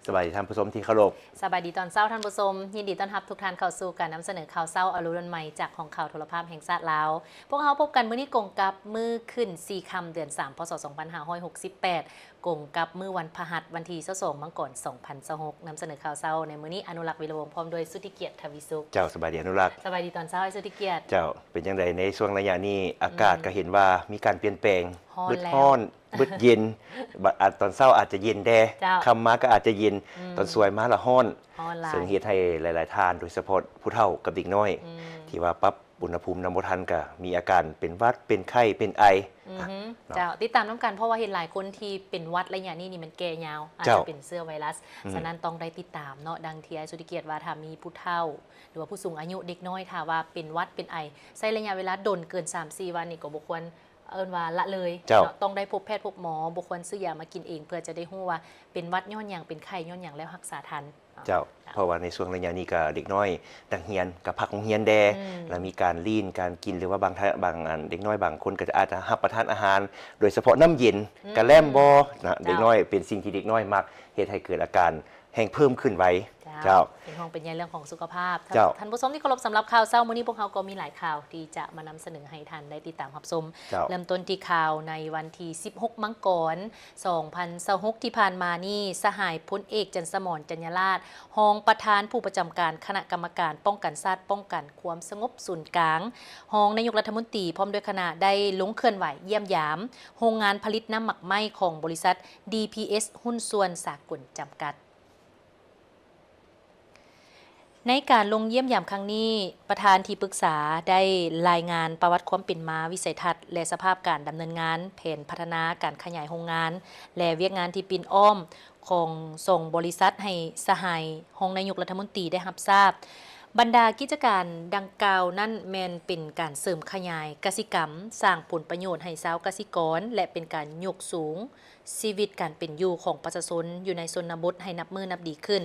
ສະບາຍດີທ່ານຜູ້ຊົມທີ່ເຄົາລົບ. ສະບາຍດີຕອນເຊົ້າທ່ານຜູ້ຊົມ, ຍິນດີຕ້ອນຮັບທຸກທ່ານເຂົ້າສູ່ການນຳສະເໜີຂ່າວເຊົ້າອາລຸນໃໝ່ຈາກຫ້ອງຂ່າວໂທລະພາບແຫ່ງຊາດລາວ. ພວກເຮົາພົບກັນມື້ນີ້ກົງກັບມື້ຂຶ້ນສີ່ຄ່ຳເດືອນສາມ ພ.ສ. ສອງພັນຫ້າຮ້ອຍຫົກສິບແປດ ກົງກັບມື້ວັນພະຫັດ ວັນທີຊາວສອງ ມັງກອນ ສອງພັນຊາວຫົກ. ນຳສະເໜີຂ່າວເຊົ້າໃນມື້ນີ້ ອະນຸລັກ ວິລະວົງ ພ້ອມດ້ວຍສຸດທິກຽດ ທະວີສຸກ. ເຈົ້າ, ສະບາຍດີອະນຸລັກ. ສະບາຍດີຕອນເຊົ້າ ອ້າຍສຸດທິກຽດ. ເຈົ້າ, ເປັນຈັ່ງໃດໃນຊ່ວງໄລຍະນີ້? ອາກາດ ອືມ ກໍເຫັນວ່າມີການປ່ຽນແປງ. ຮ້ອນແລ້ວ ເບິດຮ້ອນ ເບິດເຢັນ ບາດ ອາ ຕອນເຊົ້າອາດຈະເຢັນແດ່ ເຈົ້າ ຄ່ຳມາກໍອາດຈະເຢັນ ອືມ ຕອນສວຍມາລະຮ້ອນ ຮ້ອນຫຼາຍ ເຊິ່ງເຮັດໃຫ້ຫຼາຍໆທ່ານ ໂດຍສະເພາະຜູ້ເຖົ້າກັບເດັກນ້ອຍ ອືມ ທີ່ວ່າປັບອຸນຫະພູມນຳບໍ່ທັນ ກໍມີອາການເປັນຫວັດ ເປັນໄຂ້ ເປັນໄອ ອືມ ເນາະ ເຈົ້າ ຕິດຕາມນຳກັນ ເພາະວ່າເຫັນຫຼາຍຄົນທີ່ເປັນຫວັດໄລຍະນີ້ນີ້ ມັນແກ່ຍາວ ອາດ ເຈົ້າ ຈະເປັນເຊື້ອໄວຣັສ ອືມ ສະນັ້ນຕ້ອງໄດ້ຕິດຕາມເນາະ. ດັ່ງທີ່ອ້າຍສຸດທິກຽດວ່າ ຖ້າມີຜູ້ເຖົ້າ ຫຼືວ່າຜູ້ສູງອາຍຸ ເດັກນ້ອຍ ຖ້າວ່າເປັນຫວັດເປັນໄອ ໃຊ້ໄລຍະເວລາດົນເກີນສາມສີ່ວັນນີ້ ກໍບໍ່ຄວນ ເອີ້ນວ່າລະເລີຍ ເຈົ້າ ເນາະ ຕ້ອງໄດ້ພົບແພດພົບໝໍ ບໍ່ຄວນຊື້ຢາມາກິນເອງ ເພື່ອຈະໄດ້ຮູ້ວ່າເປັນຫວັດຍ້ອນຫຍັງ ເປັນໄຂ້ຍ້ອນຫຍັງ ແລ້ວຮັກສາທັນ. ເຈົ້າ ເຈົ້າ ເພາະວ່າໃນຊ່ວງໄລຍະນີ້ກໍເດັກນ້ອຍນັກຮຽນກໍພັກໂຮງຮຽນແດ່ ອືມ ແລ້ວມີການລີ້ນການກິນ ຫຼືວ່າບາງທ່ານ ບາງອັນເດັກນ້ອຍບາງຄົນກໍອາດຈະຮັບປະທານອາຫານ ໂດຍສະເພາະນ້ຳເຢັນ ອືມ ກະແລ້ມບໍ່ນະ ເຈົ້າ ເດັກນ້ອຍເປັນສິ່ງທີ່ເດັກນ້ອຍມັກ ເຮັດໃຫ້ເກີດອາການ ແຮ່ງເພີ່ມຂຶ້ນໄວ. ເຈົ້າ ເຈົ້າ ເປັນຫ່ວງເປັນໃຍເລື່ອງຂອງສຸຂະພາບ. ເຈົ້າ ທ່ານ ທ່ານຜູ້ຊົມທີ່ເຄົາລົບ, ສຳລັບຂ່າວເຊົ້າມື້ນີ້ ພວກເຮົາກໍມີຫຼາຍຂ່າວທີ່ຈະມານຳສະເໜີໃຫ້ທ່ານໄດ້ຕິດຕາມຮັບຊົມ. ເຈົ້າ ເລີ່ມຕົ້ນທີ່ຂ່າວໃນວັນທີສິບຫົກ ມັງກອນ ສອງພັນຊາວຫົກ ທີ່ຜ່ານມານີ້ ສະຫາຍພົນເອກ ຈັນສະໝອນ ຈັນຍາລາດ ຮອງປະທານຜູ້ປະຈຳການຄະນະກຳມະການປ້ອງກັນຊາດ ປ້ອງກັນຄວາມສະຫງົບສູນກາງ ຮອງນາຍົກລັດຖະມົນຕີ ພ້ອມດ້ວຍຄະນະ ໄດ້ລົງເຄື່ອນໄຫວຢ້ຽມຢາມໂຮງງານຜະລິດນ້ຳໝາກໄມ້ຂອງບໍລິສັດ ດີພີເອສ ຫຸ້ນສ່ວນສາກົນຈຳກັດ. ໃນການລົງຢ້ຽມຢາມຄັ້ງນີ້, ປະທານທີ່ປຶກສາໄດ້ລາຍງານປະຫວັດຄວາມເປັນມາ, ວິໄສທັດ ແລະ ສະພາບການດຳເນີນງານ, ແຜນພັດທະນາການຂະຫຍາຍໂຮງງານ ແລະ ວຽກງານທີ່ປິ່ນອ້ອມຂອງສອງບໍລິສັດໃຫ້ສະຫາຍຮອງນາຍົກລັດຖະມົນຕີໄດ້ຮັບຊາບ. ບັນດາກິດຈະການດັ່ງກ່າວນັ້ນແມ່ນເປັນການເສີມຂະຫຍາຍກະສິກຳ, ສ້າງຜົນປະໂຫຍດໃຫ້ຊາວກະສິກອນ ແລະ ເປັນການຍົກສູງ ຊີວິດການເປັນຢູ່ຂອງປະຊາຊົນຢູ່ໃນຊົນນະບົດໃຫ້ນັບມື້ນັບດີຂຶ້ນ.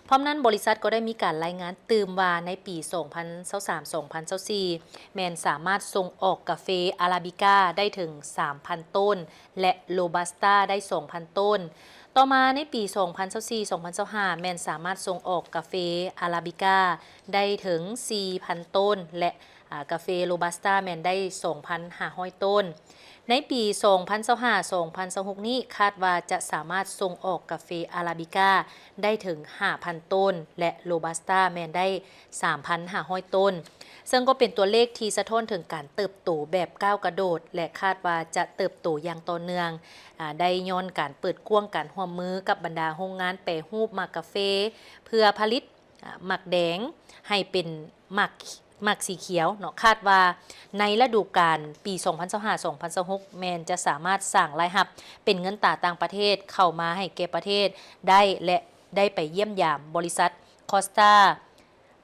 ພ້ອມນັ້ນ, ບໍລິສັດກໍໄດ້ມີການລາຍງານຕື່ມວ່າ ໃນປີສອງພັນຊາວສາມ ສອງພັນຊາວສີ່ ແມ່ນສາມາດສົ່ງອອກກາເຟອາຣາບິກາໄດ້ເຖິງສາມພັນໂຕນ ແລະ ໂຣບັດສະຕາໄດ້ສອງພັນໂຕນ. ຕໍ່ມາໃນປີສອງພັນຊາວສີ່ ສອງພັນຊາວຫ້າ ແມ່ນສາມາດສົ່ງອອກກາເຟອາຣາບິກາໄດ້ເຖິງສີ່ພັນໂຕນ ແລະ ອາ ກາເຟໂຣບັດສະຕາແມ່ນໄດ້ສອງພັນຫ້າຮ້ອຍໂຕນ. ໃນປີສອງພັນຊາວຫ້າ ສອງພັນຊາວຫົກນີ້ ຄາດວ່າຈະສາມາດສົ່ງອອກກາເຟອາຣາບິກາໄດ້ເຖິງຫ້າພັນໂຕນ ແລະ ໂຣບັດສະຕາແມ່ນໄດ້ສາມພັນຫ້າຮ້ອຍໂຕນ, ເຊິ່ງກໍເປັນຕົວເລກທີ່ສະທ້ອນເຖິງການເຕີບໂຕແບບກ້າວກະໂດດ ແລະ ຄາດວ່າຈະເຕີບໂຕຢ່າງຕໍ່ເນື່ອງ, ອາ ໄດ້ຍ້ອນການເປີດກວ້າງການຮ່ວມມືກັບບັນດາໂຮງງານແປຮູບໝາກກາເຟ ເພື່ອຜະລິດ ອາ ໝາກແດງໃຫ້ເປັນໝາກ ໝາກສີຂຽວເນາະ. ຄາດວ່າໃນລະດູການປີສອງພັນຊາວຫ້າ ສອງພັນຊາວຫົກ ແມ່ນຈະສາມາດສ້າງລາຍຮັບເປັນເງິນຕາຕ່າງປະເທດເຂົ້າມາໃຫ້ແກ່ປະເທດໄດ້ ແລະ ໄດ້ໄປຢ້ຽມຢາມບໍລິສັດຄອສຕາ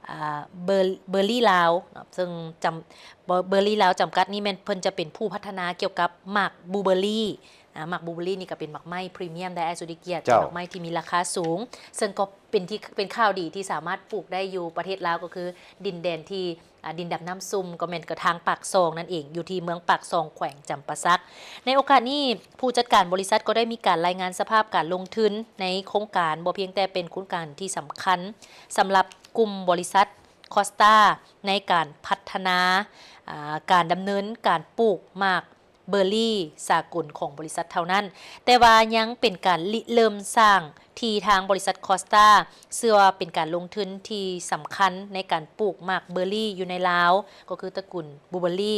ອາ ເບີ ເບີຣີລາວເນາະ, ເຊິ່ງຈຳ ເບີ ເບີຣີລາວຈຳກັດນີ້ແມ່ນເພິ່ນຈະເປັນຜູ້ພັດທະນາກ່ຽວກັບໝາກບລູເບີຣີ. ອາ ໝາກບລູເບີຣີນີ້ກໍເປັນໝາກໄມ້ພຣີມຽມໄດ໋ ອ້າຍສຸດທິກຽດ, ເຈົ້າ ເປັນໝາກໄມ້ທີ່ມີລາຄາສູງ, ເຊິ່ງກໍ ເປັນທີ່ ເປັນຂ່າວດີທີ່ສາມາດປູກໄດ້ຢູ່ປະເທດລາວ ກໍຄືດິນແດນທີ່ ອາ ດິນດຳນ້ຳຊຸ່ມ ກໍແມ່ນກະທາງປາກຊ່ອງນັ້ນເອງ, ຢູ່ທີ່ເມືອງປາກຊ່ອງ ແຂວງຈຳປາສັກ. ໃນໂອກາດນີ້, ຜູ້ຈັດການບໍລິສັດກໍໄດ້ມີການລາຍງານສະພາບການລົງທຶນໃນໂຄງການ ບໍ່ພຽງແຕ່ເປັນໂຄງການທີ່ສຳຄັນສຳລັບກຸ່ມບໍລິສັດຄອສຕາ ໃນການພັດທະນາ ອາ ການດຳເນີນການປູກໝາກ ເບີຣີສາກົນຂອງບໍລິສັດເທົ່ານັ້ນ, ແຕ່ວ່າຍັງເປັນການລິເລີ່ມສ້າງທີ່ທາງບໍລິສັດຄອສຕາເຊື່ອວ່າເປັນການລົງທຶນທີ່ສຳຄັນໃນການປູກໝາກເບີຣີຢູ່ໃນລາວ, ກໍຄືຕະກຸນບລູເບີຣີ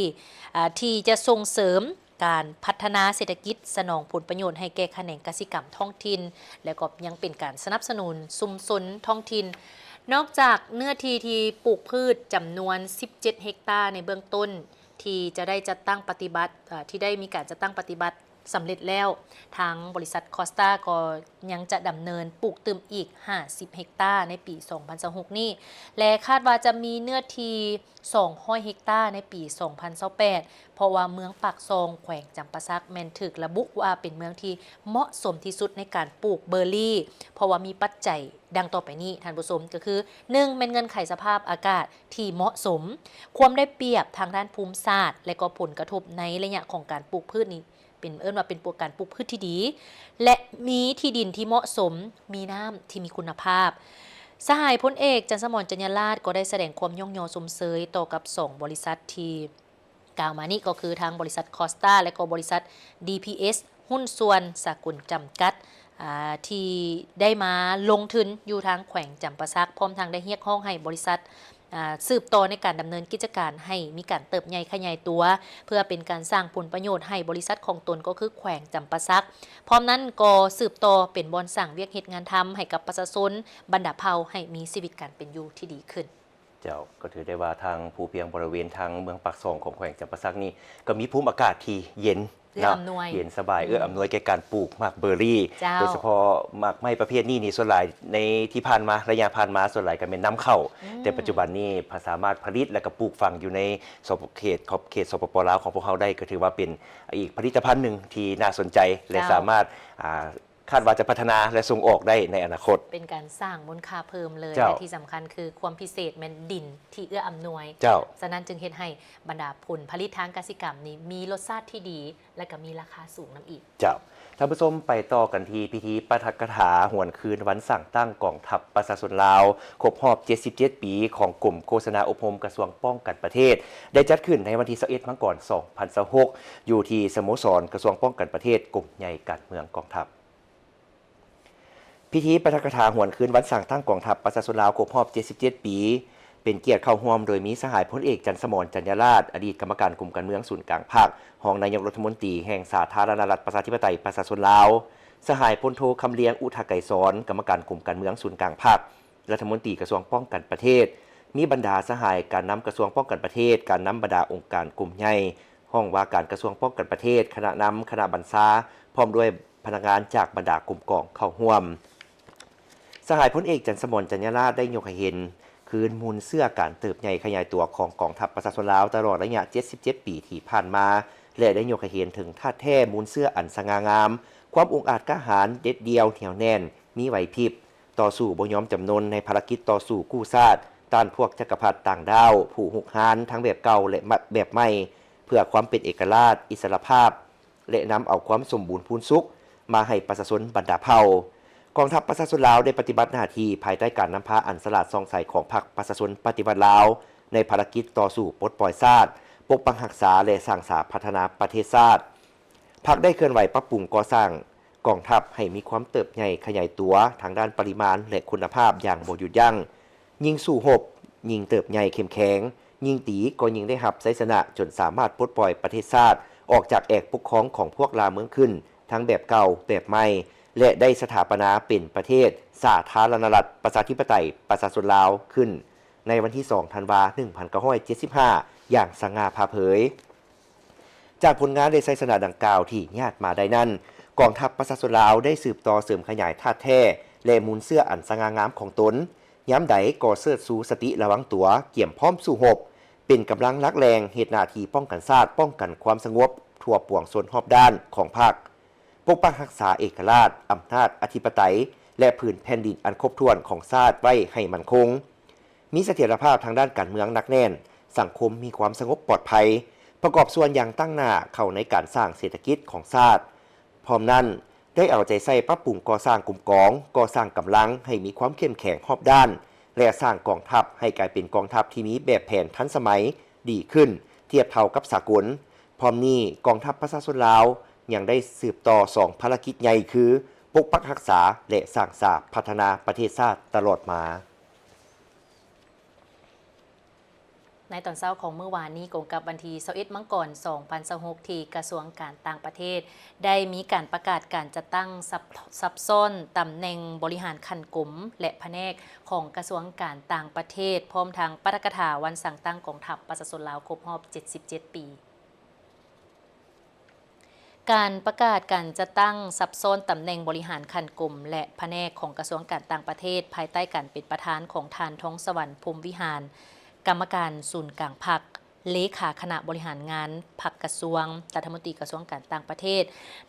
ອາ ທີ່ຈະສົ່ງເສີມການພັດທະນາເສດຖະກິດ, ສະໜອງຜົນປະໂຫຍດໃຫ້ແກ່ຂະແໜງກະສິກຳທ້ອງຖິ່ນ ແລະ ກໍຍັງເປັນການສະໜັບສະໜູນຊຸມຊົນທ້ອງຖິ່ນ. ນອກຈາກເນື້ອທີ່ທີ່ປູກພືດຈຳນວນສິບເຈັດເຮັກຕາໃນເບື້ອງຕົ້ນ ທີ່ຈະໄດ້ຈັດຕັ້ງປະຕິບັດ ເອີ ທີ່ໄດ້ມີການຈັດຕັ້ງປະຕິບັດສຳເລັດແລ້ວ, ທາງບໍລິສັດຄອສຕາກໍຍັງຈະດຳເນີນປູກຕື່ມອີກຫ້າສິບເຮັກຕາໃນປີສອງພັນຊາວຫົກນີ້ ແລະ ຄາດວ່າຈະມີເນື້ອທີ່ສອງຮ້ອຍເຮັກຕາໃນປີສອງພັນຊາວແປດ, ເພາະວ່າເມືອງປາກຊ່ອງ ແຂວງຈຳປາສັກ ແມ່ນຖືກລະບຸວ່າເປັນເມືອງທີ່ເໝາະສົມທີ່ສຸດໃນການປູກເບີຣີ, ເພາະວ່າມີປັດໄຈ ດັ່ງຕໍ່ໄປນີ້ທ່ານຜູ້ຊົມ, ກໍຄື ໜຶ່ງ ແມ່ນເງື່ອນໄຂສະພາບອາກາດທີ່ເໝາະສົມ, ຄວາມໄດ້ປຽບທາງດ້ານພູມສາດ ແລະ ກໍຜົນກະທົບໃນໄລຍະຂອງການປູກພືດນີ້ ເປັນ ເອີ້ນວ່າເປັນການປູກພືດທີ່ດີ ແລະ ມີທີ່ດິນທີ່ເໝາະສົມ, ມີນ້ຳທີ່ມີຄຸນນະພາບ. ສະຫາຍພົນເອກ ຈັນສະໝອນ ຈັນຍາລາດ ກໍໄດ້ສະແດງຄວາມຍ້ອງຍໍຊົມເຊີຍຕໍ່ກັບສອງບໍລິສັດທີ່ ກ່າວມານີ້ກໍຄືທາງບໍລິສັດຄອສຕາ ແລະ ກໍບໍລິສັດ ດີພີເອສ ຫຸ້ນສ່ວນສາກົນຈຳກັດ ອາ ທີ່ໄດ້ມາລົງທຶນຢູ່ທາງແຂວງຈຳປາສັກ, ພ້ອມທັງໄດ້ຮຽກຮ້ອງໃຫ້ບໍລິສັດ ອາ ສືບຕໍ່ໃນການດຳເນີນກິດຈະການໃຫ້ມີການເຕີບໃຫຍ່ຂະຫຍາຍຕົວ ເພື່ອເປັນການສ້າງຜົນປະໂຫຍດໃຫ້ບໍລິສັດຂອງຕົນ ກໍຄືແຂວງຈຳປາສັກ. ພ້ອມນັ້ນກໍສືບຕໍ່ເປັນບ່ອນສ້າງວຽກເຮັດງານທຳໃຫ້ກັບປະຊາຊົນບັນດາເຜົ່າໃຫ້ມີຊີວິດການເປັນຢູ່ທີ່ດີຂຶ້ນ. ເຈົ້າ ກໍຖືໄດ້ວ່າທາງພູພຽງບໍລິເວນທາງເມືອງປາກຊ່ອງຂອງແຂວງຈຳປາສັກນີ້ ກໍມີພູມອາກາດທີ່ເຢັນ ເອື້ອອຳນວຍ ເນາະ ເຢັນສະບາຍ ອືມ ເອື້ອອຳນວຍແກ່ການປູກໝາກເບີຣີ ເຈົ້າ ໂດຍສະເພາະໝາກໄມ້ປະເພດນີ້ນີ້ ສ່ວນຫຼາຍໃນທີ່ຜ່ານມາ ໄລຍະຜ່ານມາ ສ່ວນຫຼາຍກໍແມ່ນນຳເຂົ້າ ອືມ ແຕ່ປັດຈຸບັນນີ້ ພະ ສາມາດຜະລິດ ແລະ ກໍປູກຝັງຢູ່ໃນສປ ເຂດ ຂອບເຂດ ສປປ ລາວ ຂອງພວກເຮົາໄດ້ ກໍຖືວ່າເປັນອີກຜະລິດຕະພັນໜຶ່ງທີ່ໜ້າສົນໃຈ ແລະ ເຈົ້າ ສາມາດ ອ່າ ຄາດວ່າຈະພັດທະນາ ແລະ ສົ່ງອອກໄດ້ໃນອະນາຄົດ. ເປັນການສ້າງມູນຄ່າເພີ່ມເລີຍ ເຈົ້າ ແລະ ທີ່ສຳຄັນຄືຄວາມພິເສດແມ່ນດິນທີ່ເອື້ອອຳນວຍ ເຈົ້າ ສະນັ້ນຈຶ່ງເຮັດໃຫ້ບັນດາຜົນຜະລິດທາງກະສິກຳນີ້ມີລົດຊາດທີ່ດີ ແລະ ກໍມີລາຄາສູງນຳອີກ. ເຈົ້າ ທ່ານຜູ້ຊົມ ໄປຕໍ່ກັນທີ່ພິທີປາຖະກະຖາຫວນຄືນວັນສ້າງຕັ້ງກອງທັບປະຊາຊົນລາວ ຄົບຮອບເຈັດສິບເຈັດປີ ຂອງກົມໂຄສະນາອົບຮົມກະຊວງປ້ອງກັນປະເທດ ໄດ້ຈັດຂຶ້ນໃນວັນທີຊາວເອັດ ມັງກອນ ສອງພັນຊາວຫົກ ຢູ່ທີ່ສະໂມສອນກະຊວງປ້ອງກັນປະເທດ ກົມໃຫຍ່ການເມືອງກອງທັບ. ພິທີປາຖະກະຖາຫວນຄືນວັນສ້າງຕັ້ງກອງທັບປະຊາຊົນລາວຄົບຮອບເຈັດສິບເຈັດປີ ເປັນກຽດເຂົ້າຮ່ວມໂດຍມີສະຫາຍພົນເອກ ຈັນສະໝອນ ຈັນຍາລາດ ອະດີດກຳມະການກົມການເມືອງສູນກາງພັກ, ຮອງນາຍົກລັດຖະມົນຕີແຫ່ງສາທາລະນະລັດປະຊາທິປະໄຕປະຊາຊົນລາວ, ສະຫາຍພົນໂທ ຄຳລຽງ ອຸທະໄກສອນ ກຳມະການກົມການເມືອງສູນກາງພັກ, ລັດຖະມົນຕີກະຊວງປ້ອງກັນປະເທດ, ມີບັນດາສະຫາຍການນຳກະຊວງປ້ອງກັນປະເທດ, ການນຳບັນດາອົງການກົມໃຫຍ່, ຫ້ອງວ່າການກະຊວງປ້ອງກັນປະເທດ, ຄະນະນຳ, ຄະນະບັນຊາ, ພ້ອມດ້ວຍ ພະນັກງານຈາກບັນດາກົມກອງເຂົ້າຮ່ວມ. ສະຫາຍພົນເອກ ຈັນສະໝອນ ຈັນຍາລາດ ໄດ້ຍົກໃຫ້ເຫັນຄືນມູນເຊື້ອການເຕີບໃຫຍ່ຂະຫຍາຍຕົວຂອງກອງທັບປະຊາຊົນລາວຕະຫຼອດໄລຍະເຈັດສິບເຈັດປີທີ່ຜ່ານມາ ແລະ ໄດ້ຍົກໃຫ້ເຫັນເຖິງທາດແທ້ມູນເຊື້ອອັນສະຫງ່າງາມ, ຄວາມອົງອາດກ້າຫານ, ເດັດດ່ຽວ, ໜຽວແໜ້ນ, ມີໄຫວພິບ, ຕໍ່ສູ້ບໍ່ຍອມຈຳນົນໃນພາລະກິດຕໍ່ສູ້ກູ້ຊາດ ຕ້ານພວກຈັກກະພັດຕ່າງດ້າວ ຜູ້ຮຸກຮານ ທັງແບບເກົ່າ ແລະ ແບບໃໝ່ ເພື່ອຄວາມເປັນເອກະລາດ, ອິດສະຫຼະພາບ ແລະ ນຳເອົາຄວາມສົມບູນພູນສຸກມາໃຫ້ປະຊາຊົນບັນດາເຜົ່າ. ກອງທັບປະຊາຊົນລາວໄດ້ປະຕິບັດໜ້າທີ່ພາຍໃຕ້ການນຳພາອັນສະຫຼາດສ່ອງໃສຂອງພັກປະຊາຊົນປະຕິວັດລາວ ໃນພາລະກິດຕໍ່ສູ້ປົດປ່ອຍຊາດ, ປົກປັກຮັກສາ ແລະ ສ້າງສາພັດທະນາປະເທດຊາດ. ພັກໄດ້ເຄື່ອນໄຫວປັບປຸງກໍ່ສ້າງກອງທັບໃຫ້ມີຄວາມເຕີບໃຫຍ່ຂະຫຍາຍຕົວທາງດ້ານປະລິມານ ແລະ ຄຸນນະພາບຢ່າງບໍ່ຢຸດຢັ້ງ. ຍິ່ງສູ້ຮົບ, ຍິ່ງເຕີບໃຫຍ່ເຂັ້ມແຂງ, ຍິ່ງຕີກໍຍິ່ງໄດ້ຮັບໄຊຊະນະ ຈົນສາມາດປົດປ່ອຍປະເທດຊາດອອກຈາກແອກປົກຄອງຂອງພວກລ່າເມືອງຂຶ້ນ ທັງແບບເກົ່າ, ແບບໃໝ່ ແລະ ໄດ້ສະຖາປະນາເປັນປະເທດສາທາລະນະລັດປະຊາທິປະໄຕປະຊາຊົນລາວຂຶ້ນ ໃນວັນທີສອງ ທັນວາ ໜຶ່ງພັນເກົ້າຮ້ອຍເຈັດສິບຫ້າ ຢ່າງສະຫງ່າຜ່າເຜີຍ. ຈາກຜົນງານ ແລະ ໄຊຊະນະດັ່ງກ່າວທີ່ຍາດມາໄດ້ນັ້ນ, ກອງທັບປະຊາຊົນລາວໄດ້ສືບຕໍ່ເສີມຂະຫຍາຍທາດແທ້ ແລະ ມູນເຊື້ອອັນສະຫງ່າງາມຂອງຕົນ, ຍາມໃດກໍເຊີດຊູສະຕິລະວັງຕົວ, ກຽມພ້ອມສູ້ຮົບ, ເປັນກຳລັງຫຼັກແຫຼ່ງເຮັດໜ້າທີ່ປ້ອງກັນຊາດ, ປ້ອງກັນຄວາມສະຫງົບທົ່ວປວງຊົນຮອບດ້ານຂອງພັກ, ປົກປັກຮັກສາເອກະລາດ, ອຳນາດອະທິປະໄຕ ແລະ ພື້ນແຜ່ນດິນອັນຄົບຖ້ວນຂອງຊາດໄວ້ໃຫ້ໝັ້ນຄົງ. ມີສະຖຽນລະພາບທາງດ້ານການເມືອງໜັກແໜ້ນ, ສັງຄົມມີຄວາມສະຫງົບປອດໄພ, ປະກອບສ່ວນຢ່າງຕັ້ງໜ້າເຂົ້າໃນການສ້າງເສດຖະກິດຂອງຊາດ. ພ້ອມນັ້ນ, ໄດ້ເອົາໃຈໃສ່ປັບປຸງກໍ່ສ້າງກົມກອງ, ກໍ່ສ້າງກຳລັງໃຫ້ມີຄວາມເຂັ້ມແຂງຮອບດ້ານ ແລະ ສ້າງກອງທັບໃຫ້ກາຍເປັນກອງທັບທີ່ມີແບບແຜນທັນສະໄໝ, ດີຂຶ້ນ, ທຽບເທົ່າກັບສາກົນ. ພ້ອມນີ້, ກອງທັບປະຊາຊົນລາວຍັງໄດ້ສືບຕໍ່ສອງພາລະກິດໃຫຍ່ຄື ປົກປັກຮັກສາ ແລະ ສ້າງສາພັດທະນາປະເທດຊາດຕະຫຼອດມາ. ໃນຕອນເຊົ້າຂອງມື້ວານນີ້, ກົງກັບວັນທີຊາວເອັດ ມັງກອນ ສອງພັນຊາວຫົກ ທີ່ກະຊວງການຕ່າງປະເທດ ໄດ້ມີການປະກາດການຈັດຕັ້ງຊັບ ຊັບຊ້ອນຕຳແໜ່ງບໍລິຫານຂັ້ນກົມ ແລະ ພະແນກຂອງກະຊວງການຕ່າງປະເທດ, ພ້ອມທັງປາຖະກະຖາວັນສ້າງຕັ້ງກອງທັບປະຊາຊົນລາວຄົບຮອບເຈັດສິບເຈັດປີ. ການປະກາດການຈັດຕັ້ງຊັບຊ້ອນຕຳແໜ່ງບໍລິຫານຂັ້ນກົມ ແລະ ພະແນກຂອງກະຊວງການຕ່າງປະເທດ ພາຍໃຕ້ການເປັນປະທານຂອງທ່ານ ທອງສະຫວັນ ພົມວິຫານ ກຳມະການສູນກາງພັກ, ເລຂາຄະນະບໍລິຫານງານພັກກະຊວງ, ລັດຖະມົນຕີກະຊວງການຕ່າງປະເທດ,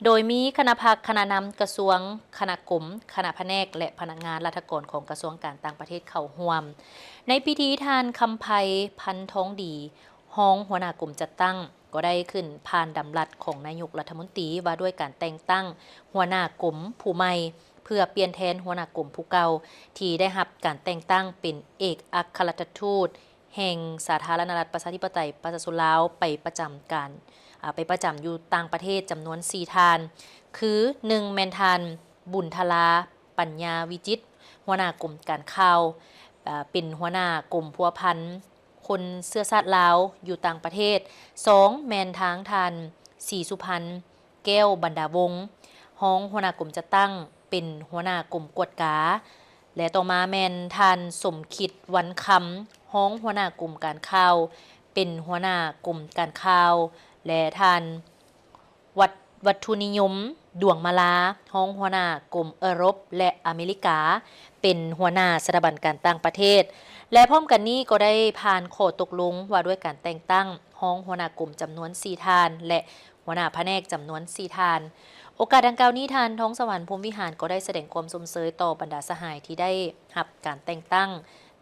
ໂດຍມີຄະນະພັກ, ຄະນະນຳກະຊວງ, ຄະນະກົມ, ຄະນະພະແນກ ແລະ ພະນັກງານລັດຖະກອນຂອງກະຊວງການຕ່າງປະເທດເຂົ້າຮ່ວມ. ໃນພິທີ, ທ່ານ ຄຳໄພ ພັນທອງດີ ຮອງຫົວໜ້າກົມຈັດຕັ້ງ ກໍໄດ້ຂຶ້ນຜ່ານດຳລັດຂອງນາຍົກລັດຖະມົນຕີວ່າດ້ວຍການແຕ່ງຕັ້ງຫົວໜ້າກົມຜູ້ໃໝ່ ເພື່ອປ່ຽນແທນຫົວໜ້າກົມຜູ້ເກົ່າ ທີ່ໄດ້ຮັບການແຕ່ງຕັ້ງເປັນເອກອັກຄະລັດຖະທູດແຫ່ງສາທາລະນະລັດປະຊາທິປະໄຕປະຊາຊົນລາວ ໄປປະຈຳການ ອາ ໄປປະຈຳຢູ່ຕ່າງປະເທດຈຳນວນສີ່ທ່ານ ຄື ໜຶ່ງ ແມ່ນທ່ານ ບຸນທະລາ ປັນຍາວິຈິດ ຫົວໜ້າກົມການຂ່າວ ອາ ເປັນຫົວໜ້າກົມພົວພັນ ຄົນເຊື້ອຊາດລາວຢູ່ຕ່າງປະເທດ, ສອງ ແມ່ນທາງທ່ານ ສີສຸພັນ ແກ້ວບັນດາວົງ ຮອງຫົວໜ້າກົມຈັດຕັ້ງ ເປັນຫົວໜ້າກົມກວດກາ ແລະ ຕໍ່ມາແມ່ນທ່ານ ສົມຄິດ ວັນຄຳ ຮອງຫົວໜ້າກົມການຂ່າວ ເປັນຫົວໜ້າກົມການຂ່າວ ແລະ ທ່ານ ວັດ ວັດຖຸນິຍົມ ດວງມາລາ ຮອງຫົວໜ້າກົມເອີຣົບ ແລະ ອາເມລິກາ ເປັນຫົວໜ້າສະຖາບັນການຕ່າງປະເທດ ແລະ ພ້ອມກັນນີ້ກໍໄດ້ຜ່ານຂໍ້ຕົກລົງວ່າດ້ວຍການແຕ່ງຕັ້ງຮອງຫົວໜ້າກົມຈຳນວນສີ່ທ່ານ ແລະ ຫົວໜ້າພະແນກຈຳນວນສີ່ທ່ານ. ໂອກາດດັ່ງກ່າວນີ້ ທ່ານ ທອງສະຫວັນ ພົມວິຫານ ກໍໄດ້ສະແດງຄວາມຊົມເຊີຍຕໍ່ບັນດາສະຫາຍທີ່ໄດ້ຮັບການແຕ່ງຕັ້ງ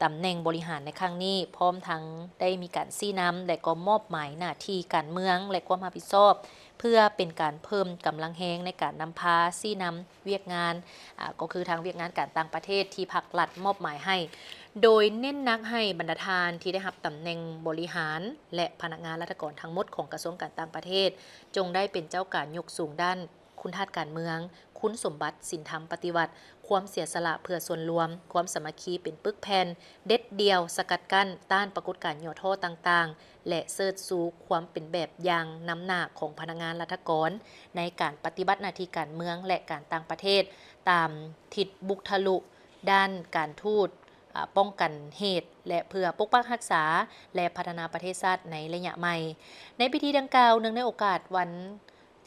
ຕຳແໜ່ງບໍລິຫານໃນຄັ້ງນີ້, ພ້ອມທັງໄດ້ມີການຊີ້ນຳ ແລະ ກໍມອບໝາຍໜ້າທີ່ການເມືອງ ແລະ ຄວາມຮັບຜິດຊອບ ເພື່ອເປັນການເພີ່ມກຳລັງແຮງໃນການນຳພາຊີ້ນຳວຽກງານ, ອາ, ກໍຄືທາງວຽກງານການຕ່າງປະເທດທີ່ພັກລັດມອບໝາຍໃຫ້, ໂດຍເນັ້ນໜັກໃຫ້ບັນດາທ່ານທີ່ໄດ້ຮັບຕຳແໜ່ງບໍລິຫານ ແລະ ພະນັກງານລັດຖະກອນທັງໝົດຂອງກະຊວງການຕ່າງປະເທດ ຈົ່ງໄດ້ເປັນເຈົ້າການຍົກສູງດ້ານ ຄຸນທາດການເມືອງ, ຄຸນສົມບັດສິນທຳປະຕິວັດ, ຄວາມເສຍສະຫຼະເພື່ອສ່ວນລວມ, ຄວາມສາມັກຄີເປັນປຶກແຜ່ນ, ເດັດດ່ຽວສະກັດກັ້ນຕ້ານປາກົດການຫຍໍ້ທໍ້ຕ່າງໆ ແລະ ເຊີດຊູຄວາມເປັນແບບຢ່າງນຳໜ້າຂອງພະນັກງານລັດຖະກອນໃນການປະຕິບັດໜ້າທີ່ການເມືອງ ແລະ ການຕ່າງປະເທດ ຕາມທິດບຸກທະລຸດ້ານການທູດ, ອາ, ປ້ອງກັນເຫດ ແລະ ເພື່ອປົກປັກຮັກສາ ແລະ ພັດທະນາປະເທດຊາດໃນໄລຍະໃໝ່. ໃນພິທີດັ່ງກ່າວ, ເນື່ອງໃນໂອກາດວັນ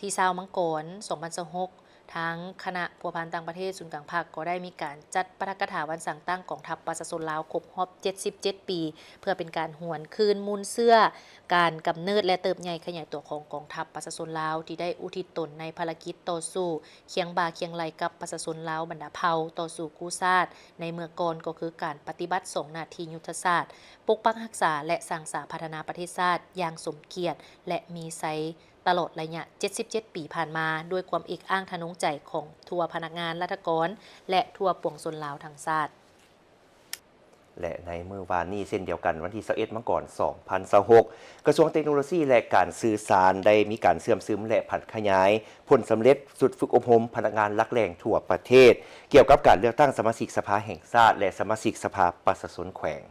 ທີຊາວ ມັງກອນ ສອງພັນຊາວຫົກ ທາງຄະນະພົວພັນຕ່າງປະເທດສູນກາງພັກກໍໄດ້ມີການຈັດປາຖະກະຖາວັນສ້າງຕັ້ງກອງທັບປະຊາຊົນລາວຄົບຮອບເຈັດສິບເຈັດປີ ເພື່ອເປັນການຫວນຄືນມູນເຊື້ອການກຳເນີດ ແລະ ເຕີບໃຫຍ່ຂະຫຍາຍຕົວຂອງກອງທັບປະຊາຊົນລາວ ທີ່ໄດ້ອຸທິດຕົນໃນພາລະກິດຕໍ່ສູ້ຄຽງບ່າຄຽງໄຫຼ່ກັບປະຊາຊົນລາວບັນດາເຜົ່າຕໍ່ສູ້ກູ້ຊາດໃນເມື່ອກ່ອນ, ກໍຄືການປະຕິບັດສອງໜ້າທີ່ຍຸດທະສາດ, ປົກປັກຮັກສາ ແລະ ສ້າງສາພັດທະນາປະເທດຊາດຢ່າງສົມກຽດ ແລະ ມີໄຊ ຕະຫຼອດໄລຍະເຈັດສິບເຈັດປີຜ່ານມາ ດ້ວຍຄວາມເອກອ້າງທະນົງໃຈຂອງທົ່ວພະນັກງານລັດຖະກອນ ແລະ ທົ່ວປວງຊົນລາວທັງຊາດ. ແລະ ໃນມື້ວານນີ້ເຊັ່ນດຽວກັນ, ວັນທີຊາວເອັດ ມັງກອນ ສອງພັນຊາວຫົກ ກະຊວງເຕັກໂນໂລຊີ ແລະ ການສື່ສານ ໄດ້ມີການເຊື່ອມຊຶມ ແລະ ຜັນຂະຫຍາຍຜົນສຳເລັດຊຸດຝຶກອົບຮົມພະນັກງານຫຼັກແຫຼ່ງທົ່ວປະເທດ ກ່ຽວກັບການເລືອກຕັ້ງສະມາຊິກສະພາແຫ່ງຊາດ ແລະ ສະມາຊິກສະພາປະຊາຊົນແຂວງ.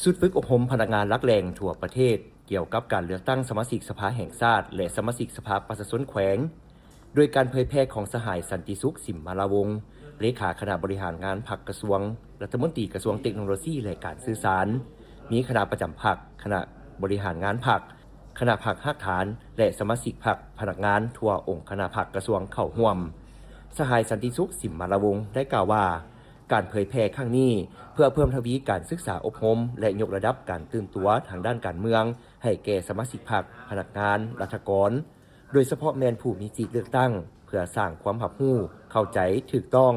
ຊຸດຝຶກອົບຮົມພະນັກງານຫຼັກແຫຼ່ງທົ່ວປະເທດ ກ່ຽວກັບການເລືອກຕັ້ງສະມາຊິກສະພາແຫ່ງຊາດ ແລະ ສະມາຊິກສະພາປະຊາຊົນແຂວງ ໂດຍການເຜີຍແຜ່ຂອງສະຫາຍ ສັນຕິສຸກ ສິມມາລາວົງ ເລຂາຄະນະບໍລິຫານງານພັກກະຊວງ, ລັດຖະມົນຕີກະຊວງເຕັກໂນໂລຊີ ແລະ ການສື່ສານ, ມີຄະນະປະຈຳພັກ, ຄະນະບໍລິຫານງານພັກ, ຄະນະພັກຮາກຖານ ແລະ ສະມາຊິກພັກ, ພະນັກງານທົ່ວອົງຄະນະພັກກະຊວງເຂົ້າຮ່ວມ. ສະຫາຍ ສັນຕິສຸກ ສິມມາລາວົງ ໄດ້ກ່າວວ່າ, ການເຜີຍແຜ່ຄັ້ງນີ້ ເພື່ອເພີ່ມທະວີການສຶກສາອົບຮົມ ແລະ ຍົກລະດັບການຕື່ນຕົວທາງດ້ານການເມືອງໃຫ້ແກ່ສະມາຊິກພັກ, ພະນັກງານ, ລັດຖະກອນ, ໂດຍສະເພາະແມ່ນຜູ້ມີສິດເລືອກຕັ້ງ, ເພື່ອສ້າງຄວາມຮັບຮູ້ເຂົ້າໃຈຖືກຕ້ອງ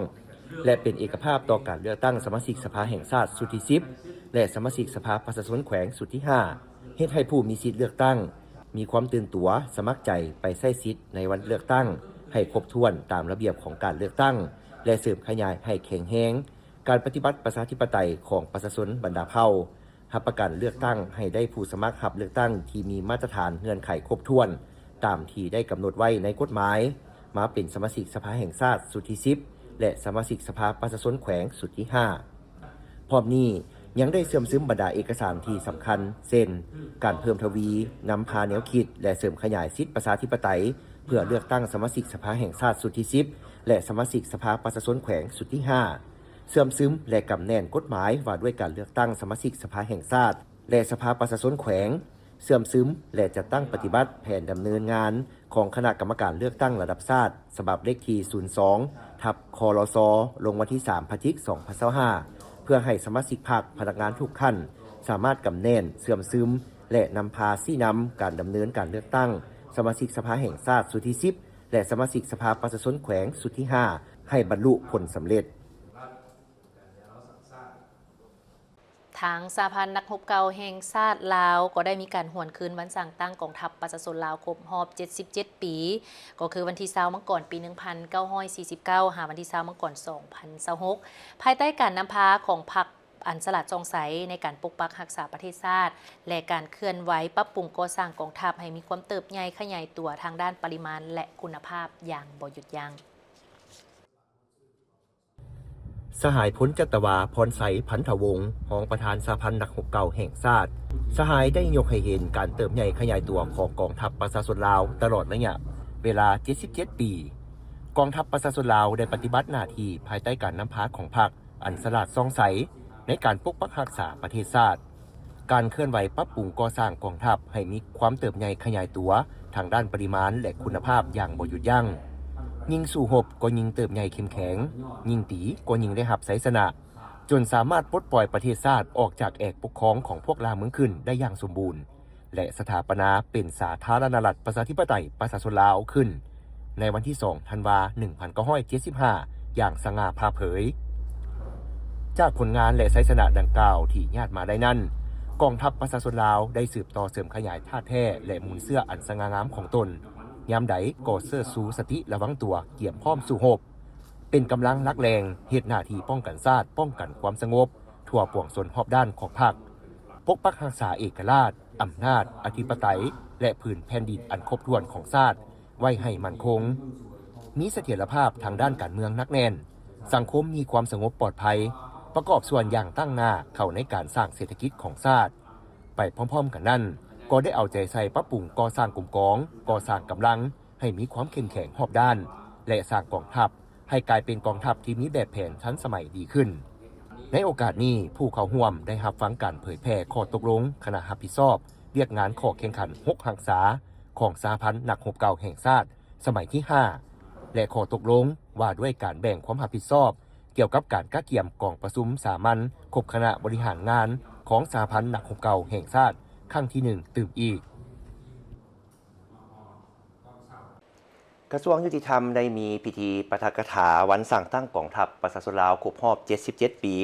ແລະ ເປັນເອກະພາບຕໍ່ການເລືອກຕັ້ງສະມາຊິກສະພາແຫ່ງຊາດຊຸດທີສິບ ແລະ ສະມາຊິກສະພາປະຊາຊົນແຂວງຊຸດທີຫ້າ ເຮັດໃຫ້ຜູ້ມີສິດເລືອກຕັ້ງມີຄວາມຕື່ນຕົວ, ສະໝັກໃຈໄປໃຊ້ສິດໃນວັນເລືອກຕັ້ງໃຫ້ຄົບຖ້ວນຕາມລະບຽບຂອງການເລືອກຕັ້ງ ແລະ ເສີມຂະຫຍາຍໃຫ້ແຂງແຮງການປະຕິບັດປະຊາທິປະໄຕຂອງປະຊາຊົນບັນດາເຜົ່າ, ຮັບປະກັນເລືອກຕັ້ງໃຫ້ໄດ້ຜູ້ສະໝັກຮັບເລືອກຕັ້ງທີ່ມີມາດຕະຖານເງື່ອນໄຂຄົບຖ້ວນ ຕາມທີ່ໄດ້ກຳນົດໄວ້ໃນກົດໝາຍ, ມາເປັນສະມາຊິກສະພາແຫ່ງຊາດຊຸດທີສິບ ແລະ ສະມາຊິກສະພາປະຊາຊົນແຂວງຊຸດທີຫ້າ. ພ້ອມນີ້ຍັງໄດ້ເຊື່ອມຊຶມບັນດາເອກະສານທີ່ສຳຄັນ ເຊັ່ນ ການເພີ່ມທະວີນຳພາແນວຄິດ ແລະ ເສີມຂະຫຍາຍສິດປະຊາທິປະໄຕ ເພື່ອເລືອກຕັ້ງສະມາຊິກສະພາແຫ່ງຊາດຊຸດທີສິບ ແລະ ສະມາຊິກສະພາປະຊາຊົນແຂວງຊຸດທີຫ້າ, ເຊື່ອມຊຶມ ແລະ ກຳແໜ້ນກົດໝາຍວ່າດ້ວຍການເລືອກຕັ້ງສະມາຊິກສະພາແຫ່ງຊາດ ແລະ ສະພາປະຊາຊົນແຂວງ, ເຊື່ອມຊຶມ ແລະ ຈັດຕັ້ງປະຕິບັດແຜນດຳເນີນງານຂອງຄະນະກຳມະການເລືອກຕັ້ງລະດັບຊາດ ສະບັບເລກທີສູນສອງ ທັບ ຄລສ ລົງວັນທີສາມ ພະຈິກ ສອງພັນຊາວຫ້າ ເພື່ອໃຫ້ສະມາຊິກພັກ, ພະນັກງານທຸກຂັ້ນ ສາມາດກຳແໜ້ນ, ເຊື່ອມຊຶມ ແລະ ນຳພາຊີ້ນຳການດຳເນີນການເລືອກຕັ້ງສະມາຊິກສະພາແຫ່ງຊາດຊຸດທີສິບ ແລະ ສະມາຊິກສະພາປະຊາຊົນແຂວງຊຸດທີຫ້າ ໃຫ້ບັນລຸຜົນສຳເລັດ. ທ່ ທາງສະຫະພັນນັກຮົບເກົ່າແຫ່ງຊາດລາວ ກໍໄດ້ມີການຫວນຄືນວັນສ້າງຕັ້ງກອງທັບປະຊາຊົນລາວຄົບຮອບເຈັດສິບເຈັດປີ ກໍຄືວັນທີຊາວມັງກອນ ປີໜຶ່ງພັນເກົ້າຮ້ອຍສີ່ສິບເກົ້າ ຫາວັນທີຊາວມັງກອນ ສອງພັນຊາວຫົກ ພາຍໃຕ້ການນຳພາຂອງພັກອັນສະຫຼາດສ່ອງໃສໃນການປົກປັກຮັກສາປະເທດຊາດ ແລະ ການເຄື່ອນໄຫວປັບປຸງກໍ່ສ້າງກອງທັບໃຫ້ມີຄວາມເຕີບໃຫຍ່ຂະຫຍາຍຕົວທາງດ້ານປະລິມານ ແລະ ຄຸນນະພາບຢ່າງບໍ່ຢຸດຢັ້ງ. ສະຫາຍ ພົນຈັດຕະວາ ພອນໄຊ ພັນທະວົງ ຮອງປະທານສະຫະພັນນັກຮົບເກົ່າແຫ່ງຊາດ, ສະຫາຍໄດ້ຍົກໃຫ້ເຫັນການເຕີບໃຫຍ່ຂະຫຍາຍຕົວຂອງກອງທັບປະຊາຊົນລາວຕະຫຼອດໄລຍະເວລາເຈັດສິບເຈັດປີ. ກອງທັບປະຊາຊົນລາວໄດ້ປະຕິບັດໜ້າທີ່ພາຍໃຕ້ການນຳພາຂອງພັກອັນສະຫຼາດສ່ອງໃສໃນການປົກປັກຮັກສາປະເທດຊາດ. ການເຄື່ອນໄຫວປັບປຸງກໍ່ສ້າງກອງທັບໃຫ້ມີຄວາມເຕີບໃຫຍ່ຂະຫຍາຍຕົວທາງດ້ານປະລິມານ ແລະ ຄຸນນະພາບຢ່າງບໍ່ຢຸດຢັ້ງ. ຍິ່ງສູ້ຮົບກໍຍິ່ງເຕີບໃຫຍ່ເຂັ້ມແຂງ, ຍິ່ງຕີກໍຍິ່ງໄດ້ຮັບໄຊຊະນະ, ຈົນສາມາດປົດປ່ອຍປະເທດຊາດອອກຈາກແອກປົກຄອງຂອງພວກລ່າເມືອງຂຶ້ນໄດ້ຢ່າງສົມບູນ ແລະ ສະຖາປະນາເປັນສາທາລະນະລັດປະຊາທິປະໄຕປະຊາຊົນລາວຂຶ້ນ ໃນວັນທີສອງ ທັນວາ ໜຶ່ງພັນເກົ້າຮ້ອຍເຈັດສິບຫ້າ ຢ່າງສະຫງ່າຜ່າເຜີຍ. ຈາກຜົນງານ ແລະ ໄຊຊະນະດັ່ງກ່າວທີ່ຍາດມາໄດ້ນັ້ນ, ກອງທັບປະຊາຊົນລາວໄດ້ສືບຕໍ່ເສີມຂະຫຍາຍທາດແທ້ ແລະ ມູນເຊື້ອອັນສະຫງ່າງາມຂອງຕົນ, ຍາມໃດກໍເຊີດຊູສະຕິລະວັງຕົວ, ກຽມພ້ອມສູ້ຮົບ, ເປັນກຳລັງຫຼັກແຫຼ່ງ, ເຮັດໜ້າທີ່ປ້ອງກັນຊາດ, ປ້ອງກັນຄວາມສະຫງົບທົ່ວປວງຊົນຮອບດ້ານຂອງພັກ, ປົກປັກຮັກສາເອກະລາດ, ອຳນາດ, ອະທິປະໄຕ ແລະ ພື້ນແຜ່ນດິນອັນຄົບຖ້ວນຂອງຊາດ ໄວ້ໃຫ້ໝັ້ນຄົງ, ມີສະຖຽນລະພາບທາງດ້ານການເມືອງໜັກແໜ້ນ, ສັງຄົມມີຄວາມສະຫງົບປອດໄພ, ປະກອບສ່ວນຢ່າງຕັ້ງໜ້າເຂົ້າໃນການສ້າງເສດຖະກິດຂອງຊາດ. ໄປພ້ອມໆກັນນັ້ນ, ກໍໄດ້ເອົາໃຈໃສ່ປັບປຸງກໍ່ສ້າງກົມກອງ, ກໍ່ສ້າງກຳລັງໃຫ້ມີຄວາມເຂັ້ມແຂງຮອບດ້ານ ແລະ ສ້າງກອງທັບໃຫ້ກາຍເປັນກອງທັບທີ່ມີແບບແຜນທັນສະໄໝດີຂຶ້ນ. ໃນໂອກາດນີ້, ຜູ້ເຂົ້າຮ່ວມໄດ້ຮັບຟັງການເຜີຍແຜ່ຂໍ້ຕົກລົງຄະນະຮັບຜິດຊອບວຽກງານຂໍ້ແຂ່ງຂັນຫົກຮັກສາ ຂອງສະຫະພັນນັກຮົບເກົ່າແຫ່ງຊາດ ສະໄໝທີຫ້າ ແລະ ຂໍ້ຕົກລົງວ່າດ້ວຍການແບ່ງຄວາມຮັບຜິດຊອບ ກ່ຽວກັບການກະກຽມກອງປະຊຸມສາມັນຄົບຄະນະບໍລິຫານງານຂອງສະຫະພັນນັກຮົບເກົ່າແຫ່ງຊາດຄັ້ງທີໜຶ່ງຕື່ມອີກ. ກະຊວງຍຸຕິທຳໄດ້ມີພິທີປາຖະກະຖາວັນສ້າງຕັ້ງກອງທັບປະຊາຊົນລາວຄົບຮອບເຈັດສິບເຈັດປີ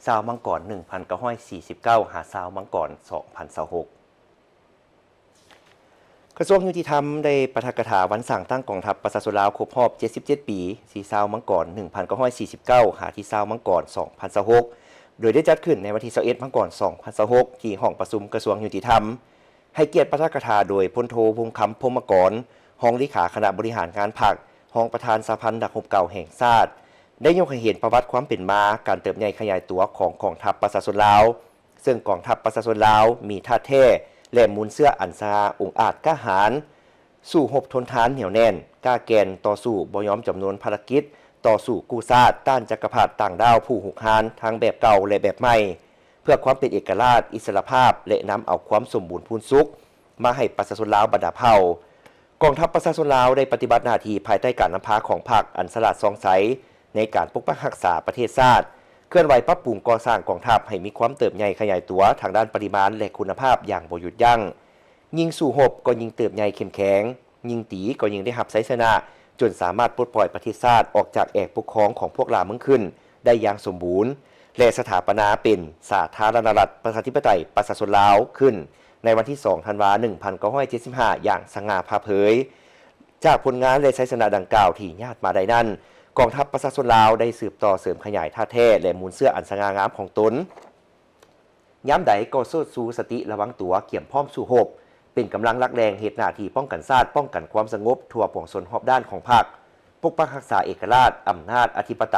ຊາວມັງກອນ ໜຶ່ງພັນເກົ້າຮ້ອຍສີ່ສິບເກົ້າ ຫາ ຊາວມັງກອນ ສອງພັນຊາວຫົກ. ກະຊວງຍຸຕິທຳໄດ້ປາຖະກະຖາວັນສ້າງຕັ້ງກອງທັບປະຊາຊົນລາວຄົບຮອບເຈັດສິບເຈັດປີ ທີ່ຊາວມັງກອນ ໜຶ່ງພັນເກົ້າຮ້ອຍສີ່ສິບເກົ້າ ຫາ ທີ່ຊາວມັງກອນ ສອງພັນຊາວຫົກ ໂດຍໄດ້ຈັດຂຶ້ນໃນວັນທີຊາວເອັດ ມັງກອນ ສອງພັນຊາວຫົກ ທີ່ຫ້ອງປະຊຸມກະຊວງຍຸຕິທຳ. ໃຫ້ກຽດປາຖະກະຖາໂດຍ ພົນໂທ ວົງຄຳ ພົມມະກອນ ຮອງເລຂາຄະນະບໍລິຫານງານພັກ, ຮອງປະທານສະຫະພັນນັກຮົບເກົ່າແຫ່ງຊາດ ໄດ້ຍົກໃຫ້ເຫັນປະຫວັດຄວາມເປັນມາ, ການເຕີບໃຫຍ່ຂະຫຍາຍຕົວຂອງກອງທັບປະຊາຊົນລາວ, ເຊິ່ງກອງທັບປະຊາຊົນລາວມີທາດແທ້ ແລະ ມູນເຊື້ອອັນສະຫງ່າອົງອາດກ້າຫານ, ສູ້ຮົບທົນທານໜຽວແໜ້ນ, ກ້າແກ່ນຕໍ່ສູ້ບໍ່ຍອມຈຳນົນພາລະກິດ, ຕໍ່ສູ້ກູ້ຊາດ, ຕ້ານຈັກກະພັດຕ່າງດ້າວຜູ້ຮຸກຮານທັງແບບເກົ່າ ແລະ ແບບໃໝ່ ເພື່ອຄວາມເປັນເອກະລາດ, ອິດສະຫຼະພາບ ແລະ ນຳເອົາຄວາມສົມບູນພູນສຸກມາໃຫ້ປະຊາຊົນລາວບັນດາເຜົ່າ. ກອງທັບປະຊາຊົນລາວໄດ້ປະຕິບັດໜ້າທີ່ພາຍໃຕ້ການນຳພາຂອງພັກອັນສະຫຼາດສ່ອງໃສໃນການປົກປັກຮັກສາປະເທດຊາດ, ເຄື່ອນໄຫວປັບປຸງກໍ່ສ້າງກອງທັບໃຫ້ມີຄວາມເຕີບໃຫຍ່ຂະຫຍາຍຕົວທາງດ້ານປະລິມານ ແລະ ຄຸນນະພາບຢ່າງບໍ່ຢຸດຢັ້ງ. ຍິ່ງສູ້ຮົບກໍຍິ່ງເຕີບໃຫຍ່ເຂັ້ມແຂງ, ຍິ່ງຕີກໍຍິ່ງໄດ້ຮັບໄຊຊະນະ, ຈົນສາມາດປົດປ່ອຍປະເທດຊາດອອກຈາກແອກປົກຄອງຂອງພວກລ່າເມືອງຂຶ້ນໄດ້ຢ່າງສົມບູນ ແລະ ສະຖາປະນາເປັນສາທາລະນະລັດປະຊາທິປະໄຕປະຊາຊົນລາວຂຶ້ນໃນວັນທີສອງ ທັນວາ ໜຶ່ງພັນເກົ້າຮ້ອຍເຈັດສິບຫ້າ ຢ່າງສະຫງ່າຜ່າເຜີຍ. ຈາກຜົນງານ ແລະ ໄຊຊະນະດັ່ງກ່າວທີ່ຍາດມາໄດ້ນັ້ນ, ກອງທັບປະຊາຊົນລາວໄດ້ສືບຕໍ່ເສີມຂະຫຍາຍທາດແທ້ ແລະ ມູນເຊື້ອອັນສະຫງ່າງາມຂອງຕົນ. ຍາມໃດກໍເຊີດຊູສະຕິລະວັງຕົວ, ກຽມພ້ອມສູ້ຮົບ, ເປັນກຳລັງຫຼັກແຫຼ່ງເຮັດໜ້າທີ່ປ້ອງກັນຊາດ, ປ້ອງກັນຄວາມສະຫງົບທົ່ວປວງຊົນຮອບດ້ານຂອງພັກ, ປົກປັກຮັກສາເອກະລາດ, ອຳນາດ, ອະທິປະໄຕ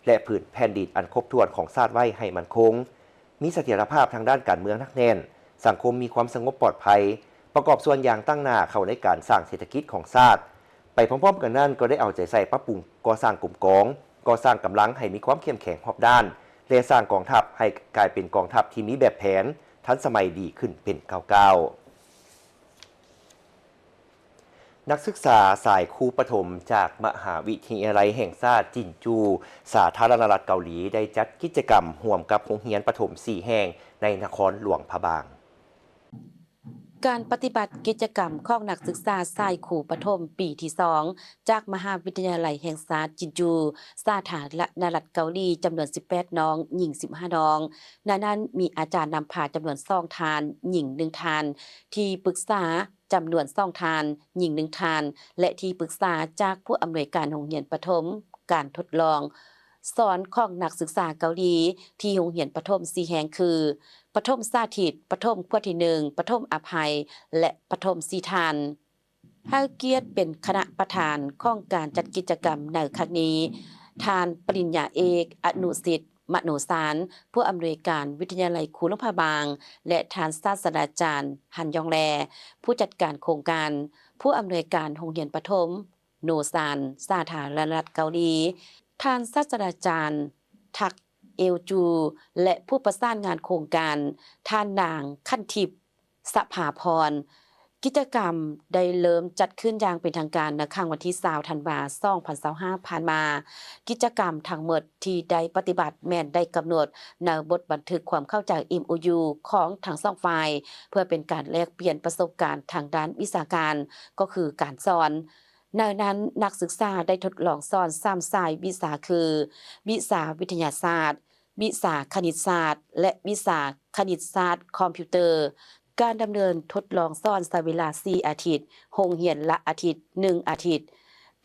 ແລະ ພື້ນແຜ່ນດິນອັນຄົບຖ້ວນຂອງຊາດໄວ້ໃຫ້ໝັ້ນຄົງ, ມີສະຖຽນລະພາບທາງດ້ານການເມືອງໜັກແໜ້ນ, ສັງຄົມມີຄວາມສະຫງົບປອດໄພ, ປະກອບສ່ວນຢ່າງຕັ້ງໜ້າເຂົ້າໃນການສ້າງເສດຖະກິດຂອງຊາດ. ໄປພ້ອມໆກັນນັ້ນ, ກໍໄດ້ເອົາໃຈໃສ່ປັບປຸງກໍ່ສ້າງກົມກອງ, ກໍ່ສ້າງກຳລັງໃຫ້ມີຄວາມເຂັ້ມແຂງຮອບດ້ານ ແລະ ສ້າງກອງທັບໃຫ້ກາຍເປັນກອງທັບທີ່ມີແບບແຜນ, ທັນສະໄໝດີຂຶ້ນເປັນກ້າວໆ. ນັກສຶກສາສາຍຄູປະຖົມຈາກມະຫາວິທະຍາໄລແຫ່ງຊາດຈິນຈູ ສາທາລະນະລັດເກົາຫຼີ ໄດ້ຈັດກິດຈະກຳຮ່ວມກັບໂຮງຮຽນປະຖົມສີ່ແຫ່ງໃນນະຄອນຫຼວງພະບາງ. ການປະຕິບັດກິດຈະກຳຂອງນັກສຶກສາສາຍຄູປະຖົມປີທີສອງ ຈາກມະຫາວິທະຍາໄລແຫ່ງຊາດຈິນຈູ ສາທາລະນະລັດເກົາຫຼີ ຈຳນວນສິບແປດນ້ອງ, ຍິງສິບຫ້ານ້ອງ. ໃນນັ້ນມີອາຈານນຳພາຈຳນວນສອງທ່ານ, ຍິງໜຶ່ງທ່ານ, ທີ່ປຶກສາຈຳນວນສອງທ່ານ, ຍິງໜຶ່ງທ່ານ ແລະ ທີ່ປຶກສາຈາກຜູ້ອຳນວຍການໂຮງຮຽນປະຖົມການທົດລອງສອນຂອງນັກສຶກສາເກົາຫຼີ ທີ່ໂຮງຮຽນປະຖົມສີ່ແຫ່ງຄື ປະຖົມສາທິດ, ປະຖົມຂວບທີໜຶ່ງ, ປະຖົມອະໄພ ແລະ ປະຖົມສີ່ທ່ານ. ໃຫ້ກຽດເປັນຄະນະປະທານຂອງການຈັດກິດຈະກຳໃນຄັ້ງນີ້ ທ່ານປະລິນຍາເອກ ອະນຸສິດ ມະໂນຊານ ຜູ້ອຳນວຍການວິທະຍາໄລຄູຫຼວງພະບາງ ແລະ ທ່ານສາດສະດາຈານ ຮັນຢອງແລ ຜູ້ຈັດການໂຄງການ, ຜູ້ອຳນວຍການໂຮງຮຽນປະຖົມ ໂນຊານ ສາທາລະນະລັດເກົາຫຼີ, ທ່ານສາດສະດາຈານ ທັກ ເອວຈູ ແລະ ຜູ້ປະສານງານໂຄງການ ທ່ານນາງ ຂັນທິບ ສະພາພອນ. ກິດຈະກຳໄດ້ເລີ່ມຈັດຂຶ້ນຢ່າງເປັນທາງການໃນຄ່ຳວັນທີຊາວ ທັນວາ ສອງພັນຊາວຫ້າ ຜ່ານມາ. ກິດຈະກຳທັງໝົດທີ່ໄດ້ປະຕິບັດແມ່ນໄດ້ກຳນົດໃນບົດບັນທຶກຄວາມເຂົ້າໃຈ ເອັມໂອຢູ ຂອງທັງສອງຝ່າຍ ເພື່ອເປັນການແລກປ່ຽນປະສົບການທາງດ້ານວິຊາການ ກໍຄືການສອນ. ໃນນັ້ນນັກສຶກສາໄດ້ທົດລອງສອນສາມສາຍວິຊາຄື ວິຊາວິທະຍາສາດ, ວິຊາຄະນິດສາດ ແລະ ວິຊາຄະນິດສາດຄອມພິວເຕີ. ການດຳເນີນທົດລອງສອນໃຊ້ເວລາສີ່ອາທິດ, ໂຮງຮຽນລະອາທິດໜຶ່ງອາທິດ.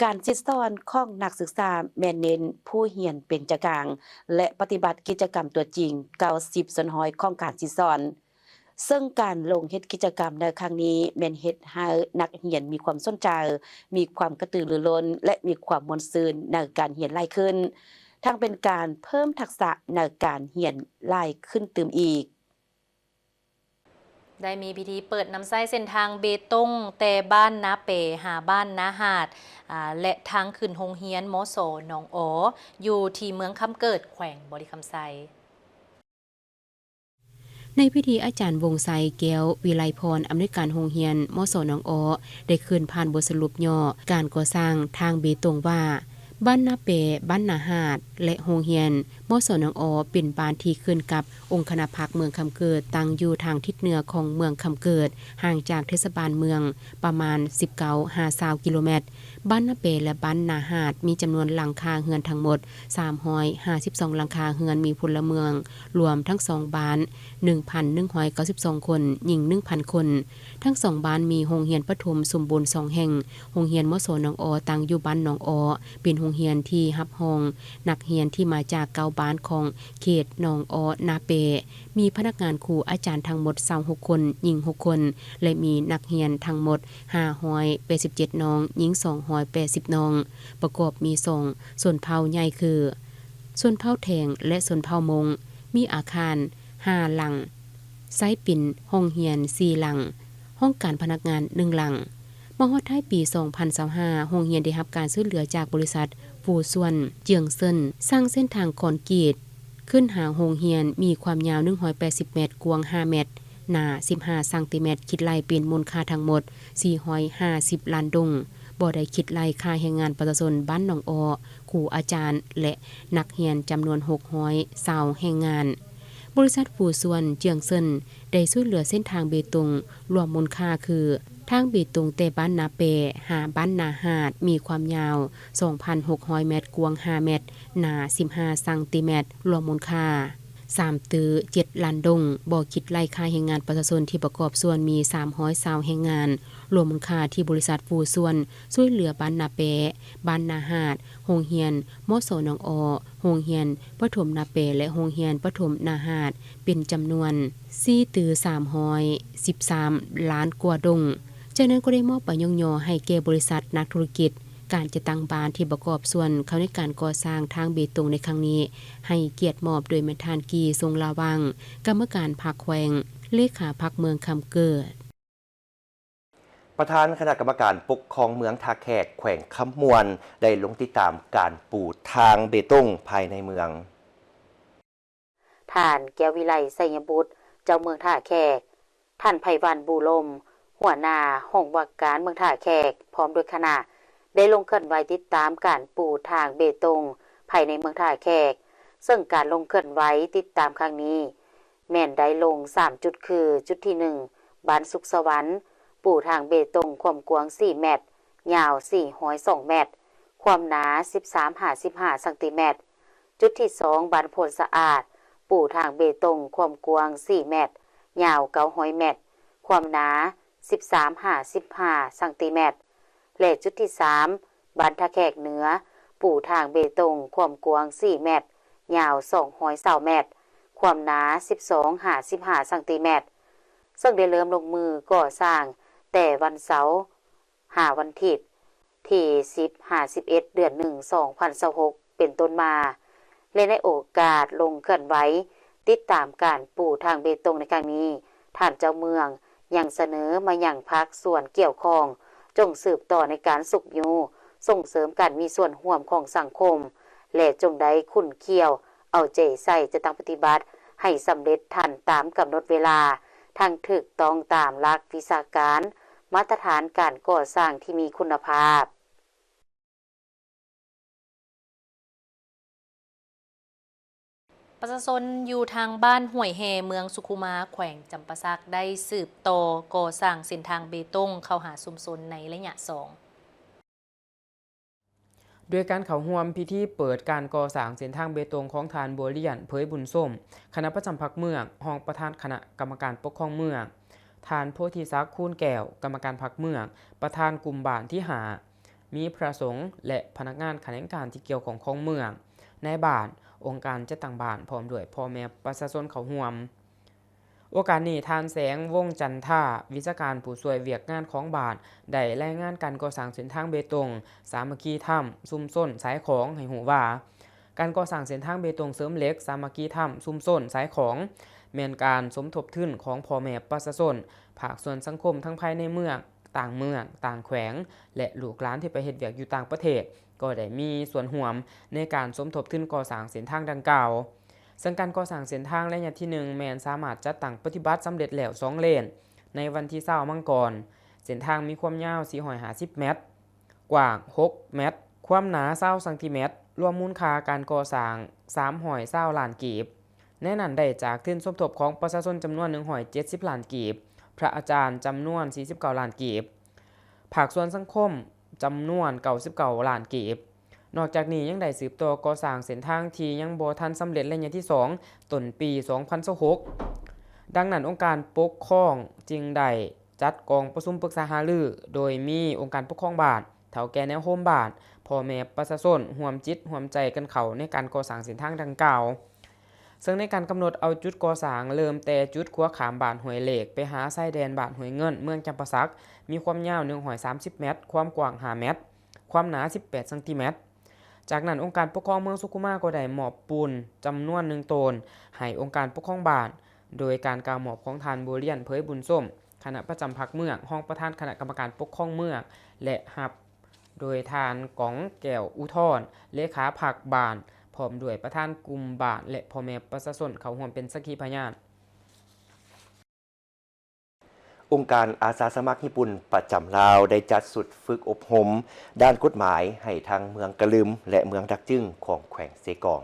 ການສິດສອນຂອງນັກສຶກສາແມ່ນເນັ້ນຜູ້ຮຽນເປັນໃຈກາງ ແລະ ປະຕິບັດກິດຈະກຳຕົວຈິງເກົ້າສິບສ່ວນຮ້ອຍຂອງການສິດສອນ. ເຊິ່ງການລົງເຮັດກິດຈະກຳໃນຄັ້ງນີ້ແມ່ນເຮັດໃຫ້ນັກຮຽນມີຄວາມສົນໃຈ, ມີຄວາມກະຕືລືລົ້ນ ແລະ ມີຄວາມມ່ວນຊື່ນໃນການຮຽນຫຼາຍຂຶ້ນ, ທັງເປັນການເພີ່ມທັກສະໃນການຮຽນຫຼາຍຂຶ້ນຕື່ມອີກ. ໄດ້ມີພິທີເປີດນຳໃຊ້ເສັ້ນທາງເບຕົງ ແຕ່ບ້ານນາແປຫາບ້ານນາຫາດ ອາ ແລະ ທາງຂຶ້ນໂຮງຮຽນ ມສ ໜອງອໍ ຢູ່ທີ່ເມືອງຄຳເກີດ ແຂວງບໍລິຄຳໄຊ. ໃນພິທີ ອາຈານ ວົງໄຊ ແກ້ວວິໄລພອນ ອຳນວຍການໂຮງຮຽນ ມສ ໜອງອໍ ໄດ້ຂຶ້ນຜ່ານບົດສະຫຼຸບຫຍໍ້ການກໍ່ສ້າງທາງເບຕົງວ່າ ບ້ານນາແປ, ບ້ານນາຫາດ ແລະ ໂຮງຮຽນ ມສ ໜອງອໍ ເປັນບ້ານທີ່ຂຶ້ນກັບອົງຄະນະພັກເມືອງຄຳເກີດ, ຕັ້ງຢູ່ທາງທິດເໜືອຂອງເມືອງຄຳເກີດ, ຫ່າງຈາກເທດສະບານເມືອງປະມານສິບເກົ້າຫາຊາວກິໂລແມັດ. ບ້ານນາແປ ແລະ ບ້ານນາຫາດ ມີຈຳນວນຫຼັງຄາເຮືອນທັງໝົດສາມຮ້ອຍຫ້າສິບສອງຫຼັງຄາເຮືອນ, ມີພົນລະເມືອງລວມທັງສອງບ້ານໜຶ່ງພັນໜຶ່ງຮ້ອຍເກົ້າສິບສອງຄົນ, ຍິງໜຶ່ງພັນຄົນ. ທັງສອງບ້ານມີໂຮງຮຽນປະຖົມສົມບູນສອງແຫ່ງ. ໂຮງຮຽນ ມສ ໜອງອໍ ຕັ້ງຢູ່ບ້ານໜອງອໍ, ເປັນໂຮງຮຽນທີ່ຮັບຮອງນັກຮຽນທີ່ມາຈາກເກົ້າບ້ານຂອງເຂດໜອງອໍ ນາແປ. ມີພະນັກງານຄູອາຈານທັງໝົດຊາວຫົກຄົນ, ຍິງຫົກຄົນ ແລະ ມີນັກຮຽນທັງໝົດ ຫ້າຮ້ອຍແປດສິບເຈັດນ້ອງ, ຍິງສອງຮ້ອຍແປດສິບນ້ອງ, ປະກອບມີສອງຊົນເຜົ່າໃຫຍ່ຄື ຊົນເຜົ່າແທງ ແລະ ຊົນເຜົ່າມົ້ງ, ມີອາຄານຫ້າຫຼັງ, ໃຊ້ເປັນຫ້ອງຮຽນສີ່ຫຼັງ, ຫ້ອງການພະນັກງານໜຶ່ງຫຼັງ. ມາຮອດທ້າຍປີສອງພັນຊາວຫ້າ ໂຮງຮຽນໄດ້ຮັບການຊ່ວຍເຫຼືອຈາກບໍລິສັດ ຟູຊວນ ເຈືອງເຊິນ ສ້າງເສັ້ນທາງຄອນກຣີດ ຂຶ້ນຫາໂຮງຮຽນ ມີຄວາມຍາວໜຶ່ງຮ້ອຍແປດສິບແມັດ, ກວ້າງຫ້າແມັດ, ໜາສິບຫ້າຊັງຕີແມັດ, ຄິດໄລ່ເປັນມູນຄ່າທັງໝົດສີ່ຮ້ອຍຫ້າສິບລ້ານດົງ, ບໍ່ໄດ້ຄິດໄລ່ຄ່າແຮງງານປະຊາຊົນບ້ານໜອງອໍ, ຄູອາຈານ ແລະ ນັກຮຽນຈຳນວນຫົກຮ້ອຍຊາວແຮງງານ. ບໍລິສັດ ຟູຊວນ ເຈືອງເຊິນ ໄດ້ຊ່ວຍເຫຼືອເສັ້ນທາງເບຕົງ ລວມມູນຄ່າຄື ທາງເບຕົງແຕ່ບ້ານນາແປຫາບ້ານນາຫາດ ມີຄວາມຍາວສອງພັນຫົກຮ້ອຍແມັດ, ກວ້າງຫ້າແມັດ, ໜາສິບຫ້າຊັງຕີແມັດ, ລວມມູນຄ່າສາມຕື້ເຈັດລ້ານດົງ, ບໍ່ຄິດໄລ່ຄ່າແຮງງານປະຊາຊົນທີ່ປະກອບສ່ວນມີສາມຮ້ອຍຊາວແຮງງານ. ລວມມູນຄ່າທີ່ບໍລິສັດ ຟູຊວນ ຊ່ວຍເຫຼືອບ້ານນາແປ, ບ້ານນາຫາດ, ໂຮງຮຽນ ມສ ໜອງອໍ, ໂຮງຮຽນປະຖົມນາແປ ແລະ ໂຮງຮຽນປະຖົມນາຫາດ ເປັນຈຳນວນສີ່ຕື້ສາມຮ້ອຍສິບສາມລ້ານກວ່າດົງ. ຈາກນັ້ນກໍໄດ້ມອບໃບຍ້ອງຍໍໃຫ້ແກ່ບໍລິສັດ, ນັກທຸລະກິດ, ການຈັດຕັ້ງບ້ານທີ່ປະກອບສ່ວນເຂົ້າໃນການກໍ່ສ້າງທາງເບຕົງໃນຄັ້ງນີ້ ໃຫ້ກຽດມອບໂດຍແມ່ນທ່ານ ກີ່ ຊົງລາວັງ, ກຳມະການພັກແຂວງ, ເລຂາພັກເມືອງຄຳເກີດ. ປະທານຄະນະກຳມະການປົກຄອງເມືອງທ່າແຂກ ແຂວງຄຳມ່ວນ ໄດ້ລົງຕິດຕາມການປູທາງເບຕົງພາຍໃນເມືອງ. ທ່ານ ແກ້ວວິໄລ ໄຊຍະບຸດ ເຈົ້າເມືອງທ່າແຂກ, ທ່ານ ໄພວັນ ບູລົມ ຫົວໜ້າຫ້ອງວ່າການເມືອງທ່າແຂກ ພ້ອມດ້ວຍຄະນະ ໄດ້ລົງເຄື່ອນໄຫວຕິດຕາມການປູທາງເບຕົງພາຍໃນເມືອງທ່າແຂກ, ເຊິ່ງການລົງເຄື່ອນໄຫວຕິດຕາມຄັ້ງນີ້ ແມ່ນໄດ້ລົງສາມຈຸດຄື ຈຸດທີໜຶ່ງ ບ ບ້ານສຸກສະຫວັນ ປູທາງເບຕົງຄວາມກວ້າງສີ່ແມັດ, ຍາວສີ່ຮ້ອຍສອງແມັດ, ຄວາມໜາສິບສາມຫາສິບຫ້າຊັງຕີແມັດ. ຈຸດທີສອງ ບ້ານໂພນສະອາດ ປູທາງເບຕົງຄວາມກວ້າງສີ່ແມັດ, ຍາວເກົ້າຮ້ອຍແມັດ, ຄວາມໜາສິບສາມຫາສິບຫ້າຊັງຕີແມັດ ແລະ ຈຸດທີສາມ ບ້ານທ່າແຂກເໜືອ ປູທາງເບຕົງຄວາມກວ້າງສີ່ແມັດ, ຍາວສອງຮ້ອຍຊາວແມັດ, ຄວາມໜາສິບສອງຫາສິບຫ້າຊັງຕີແມັດ ເຊິ່ງໄດ້ເລີ່ມລົງມືກໍ່ສ້າງແຕ່ວັນເສົາ ຫາວັນທິດທີສິບຫາສິບເອັດ ເດືອນໜຶ່ງ ສອງພັນຊາວຫົກ ເປັນຕົ້ນມາ ແລະ ໃນໂອກາດລົງເຄື່ອນໄຫວຕິດຕາມການປູທາງເບຕົງໃນຄັ້ງນີ້, ທ່ານເຈົ້າເມືອງຍັງສະເໜີມາຍັງພາກສ່ວນກ່ຽວຂ້ອງ ຈົ່ງສືບຕໍ່ໃນການຊຸກຍູ້, ສົ່ງເສີມການມີສ່ວນຮ່ວມຂອງສັງຄົມ ແລະ ຈົ່ງໄດ້ຂຸ້ນຂ້ຽວເອົາໃຈໃສ່ຈັດຕັ້ງປະຕິບັດໃຫ້ສຳເລັດທັນຕາມກຳນົດເວລາ, ທັງຖືກຕ້ອງຕາມຫຼັກວິຊາການ, ມາດຕະຖານການກໍ່ສ້າງທີ່ມີຄຸນນະພາບ. ປະຊາຊົນຢູ່ທາງບ້ານຫ້ວຍແຮ່ ເມືອງສຸຂຸມາ ແຂວງຈຳປາສັກ ໄດ້ສືບຕໍ່ກໍ່ສ້າງເສັ້ນທາງເບຕົງເຂົ້າຫາຊຸມຊົນໃນໄລຍະສອງ. ດ້ວຍການເຂົ້າຮ່ວມພິທີເປີດການກໍ່ສ້າງເສັ້ນທາງເບຕົງຂອງທ່ານ ບົວລ້ຽນ ເຜີຍບຸນຊົມ ຄະນະປະຈຳພັກເມືອງ, ຮອງປະທານຄະນະກຳມະການປົກຄອງເມືອງ, ທ່ານ ໂພທິສັກ ຄູນແກ້ວ ກຳມະການພັກເມືອງ, ປະທານກຸ່ມບ້ານທີຫ້າ, ມີພະສົງ ແລະ ພະນັກງານຂະແໜງການທີ່ກ່ຽວຂ້ອງຂອງເມືອງ, ນາຍບ້ານ, ອົງການຈັດຕັ້ງບ້ານ ພ້ອມດ້ວຍພໍ່ແມ່ປະຊາຊົນເຂົ້າຮ່ວມ. ໂອກາດນີ້ ທ່ານ ແສງ ວົງຈັນທາ ວິຊາການຜູ້ຊ່ວຍວຽກງານຂອງບ້ານ ໄດ້ລາຍງານການກໍ່ສ້າງເສັ້ນທາງເບຕົງສາມັກຄີທຳຊຸມຊົນສາຍຂອງໃຫ້ຮູ້ວ່າ ການກໍ່ສ້າງເສັ້ນທາງເບຕົງເສີມເຫຼັກສາມັກຄີທຳຊຸມຊົນສາຍຂອງ ແມ່ນການສົມທົບທຶນຂອງພໍ່ແມ່ປະຊາຊົນ ພາກສ່ວນສັງຄົມທັງພາຍໃນເມືອງ, ຕ່າງເມືອງ, ຕ່າງແຂວງ ແລະ ລູກຫຼານທີ່ໄປເຮັດວຽກຢູ່ຕ່າງປະເທດ ກໍໄດ້ມີສ່ວນຮ່ວມໃນການສົມທົບທຶນກໍ່ສ້າງເສັ້ນທາງດັ່ງກ່າວ. ເຊິ່ງການກໍ່ສ້າງເສັ້ນທາງໄລຍະທີໜຶ່ງ ແມ່ນສາມາດຈັດຕັ້ງປະຕິບັດສຳເລັດແລ້ວສອງເລນ ໃນວັນທີຊາວມັງກອນ. ເສັ້ນທາງມີຄວາມຍາວສີ່ຮ້ອຍຫ້າສິບແມັດ, ກວ້າງຫົກແມັດ, ຄວາມໜາຊາວຊັງຕີແມັດ, ລວມມູນຄ່າການກໍ່ສ້າງສາມຮ້ອຍຊາວລ້ານກີບ. ໃນນັ້ນໄດ້ຈາກທຶນສົມທົບຂອງປະຊາຊົນຈຳນວນໜຶ່ງຮ້ອຍເຈັດສິບລ້ານກີບ, ພະອາຈານຈຳນວນສີ່ສິບເກົ້າລ້ານກີບ, ພາກສ່ວນສັງຄົມຈຳນວນເກົ້າສິບເກົ້າລ້ານກີບ. ນອກຈາກນີ້ຍັງໄດ້ສືບຕໍ່ກໍ່ສ້າງເສັ້ນທາງທີ່ຍັງບໍ່ທັນສຳເລັດໄລຍະທີສອງ ຕົ້ນປີສອງພັນຊາວຫົກ. ດັ່ງນັ້ນ ອົງການປົກຄອງຈຶ່ງໄດ້ຈັດກອງປະຊຸມປຶກສາຫາລື ໂດຍມີອົງການປົກຄອງບ້ານ, ເຖົ້າແກ່ແນວໂຮມບ້ານ, ພໍ່ແມ່ປະຊາຊົນຮ່ວມຈິດຮ່ວມໃຈກັນເຂົ້າໃນການກໍ່ສ້າງເສັ້ນທາງດັ່ງກ່າວ. ເຊິ່ງໃນການກຳນົດເອົາຈຸດກໍ່ສ້າງ ເລີ່ມແຕ່ຈຸດຂົວຂ້າມບ້ານຫ້ວຍເລກ ໄປຫາຊາຍແດນບ້ານຫ້ວຍເງິນ ເມືອງຈຳປາສັກ ມີຄວາມຍາວໜຶ່ງຮ້ອຍສາມສິບແມັດ, ຄວາມກວ້າງຫ້າແມັດ, ຄວາມໜາສິບແປດຊັງຕີແມັດ. ຈາກນັ້ນ ອົງການປົກຄອງເມືອງສຸຂຸມາກໍໄດ້ມອບປູນຈຳນວນໜຶ່ງໂຕນໃຫ້ອົງການປົກຄອງບ້ານ ໂດຍການກ່າວມອບຂອງທ່ານ ບົວລ້ຽນ ເຜີຍບຸນຊົມ ຄະນະປະຈຳພັກເມືອງ, ຮອງປະທານຄະນະກຳມະການປົກຄອງເມືອງ ແລະ ຮັບ ໂດຍທ່ານ ກອງແກ້ວ ອຸທອນ ເລຂາພັກບ້ານ ພ້ອມດ້ວຍປະທານກຸ່ມບ້ານ ແລະ ພໍ່ແມ່ປະຊາຊົນເຂົ້າຮ່ວມເປັນສັກຂີພະຍານ. ອົງການອາສາສະໝັກຍີ່ປຸ່ນປະຈຳລາວ ໄດ້ຈັດຊຸດຝຶກອົບຮົມດ້ານກົດໝາຍໃຫ້ທັງເມືອງກະລຶມ ແລະ ເມືອງດາກຈຶງຂອງແຂວງເຊກອງ.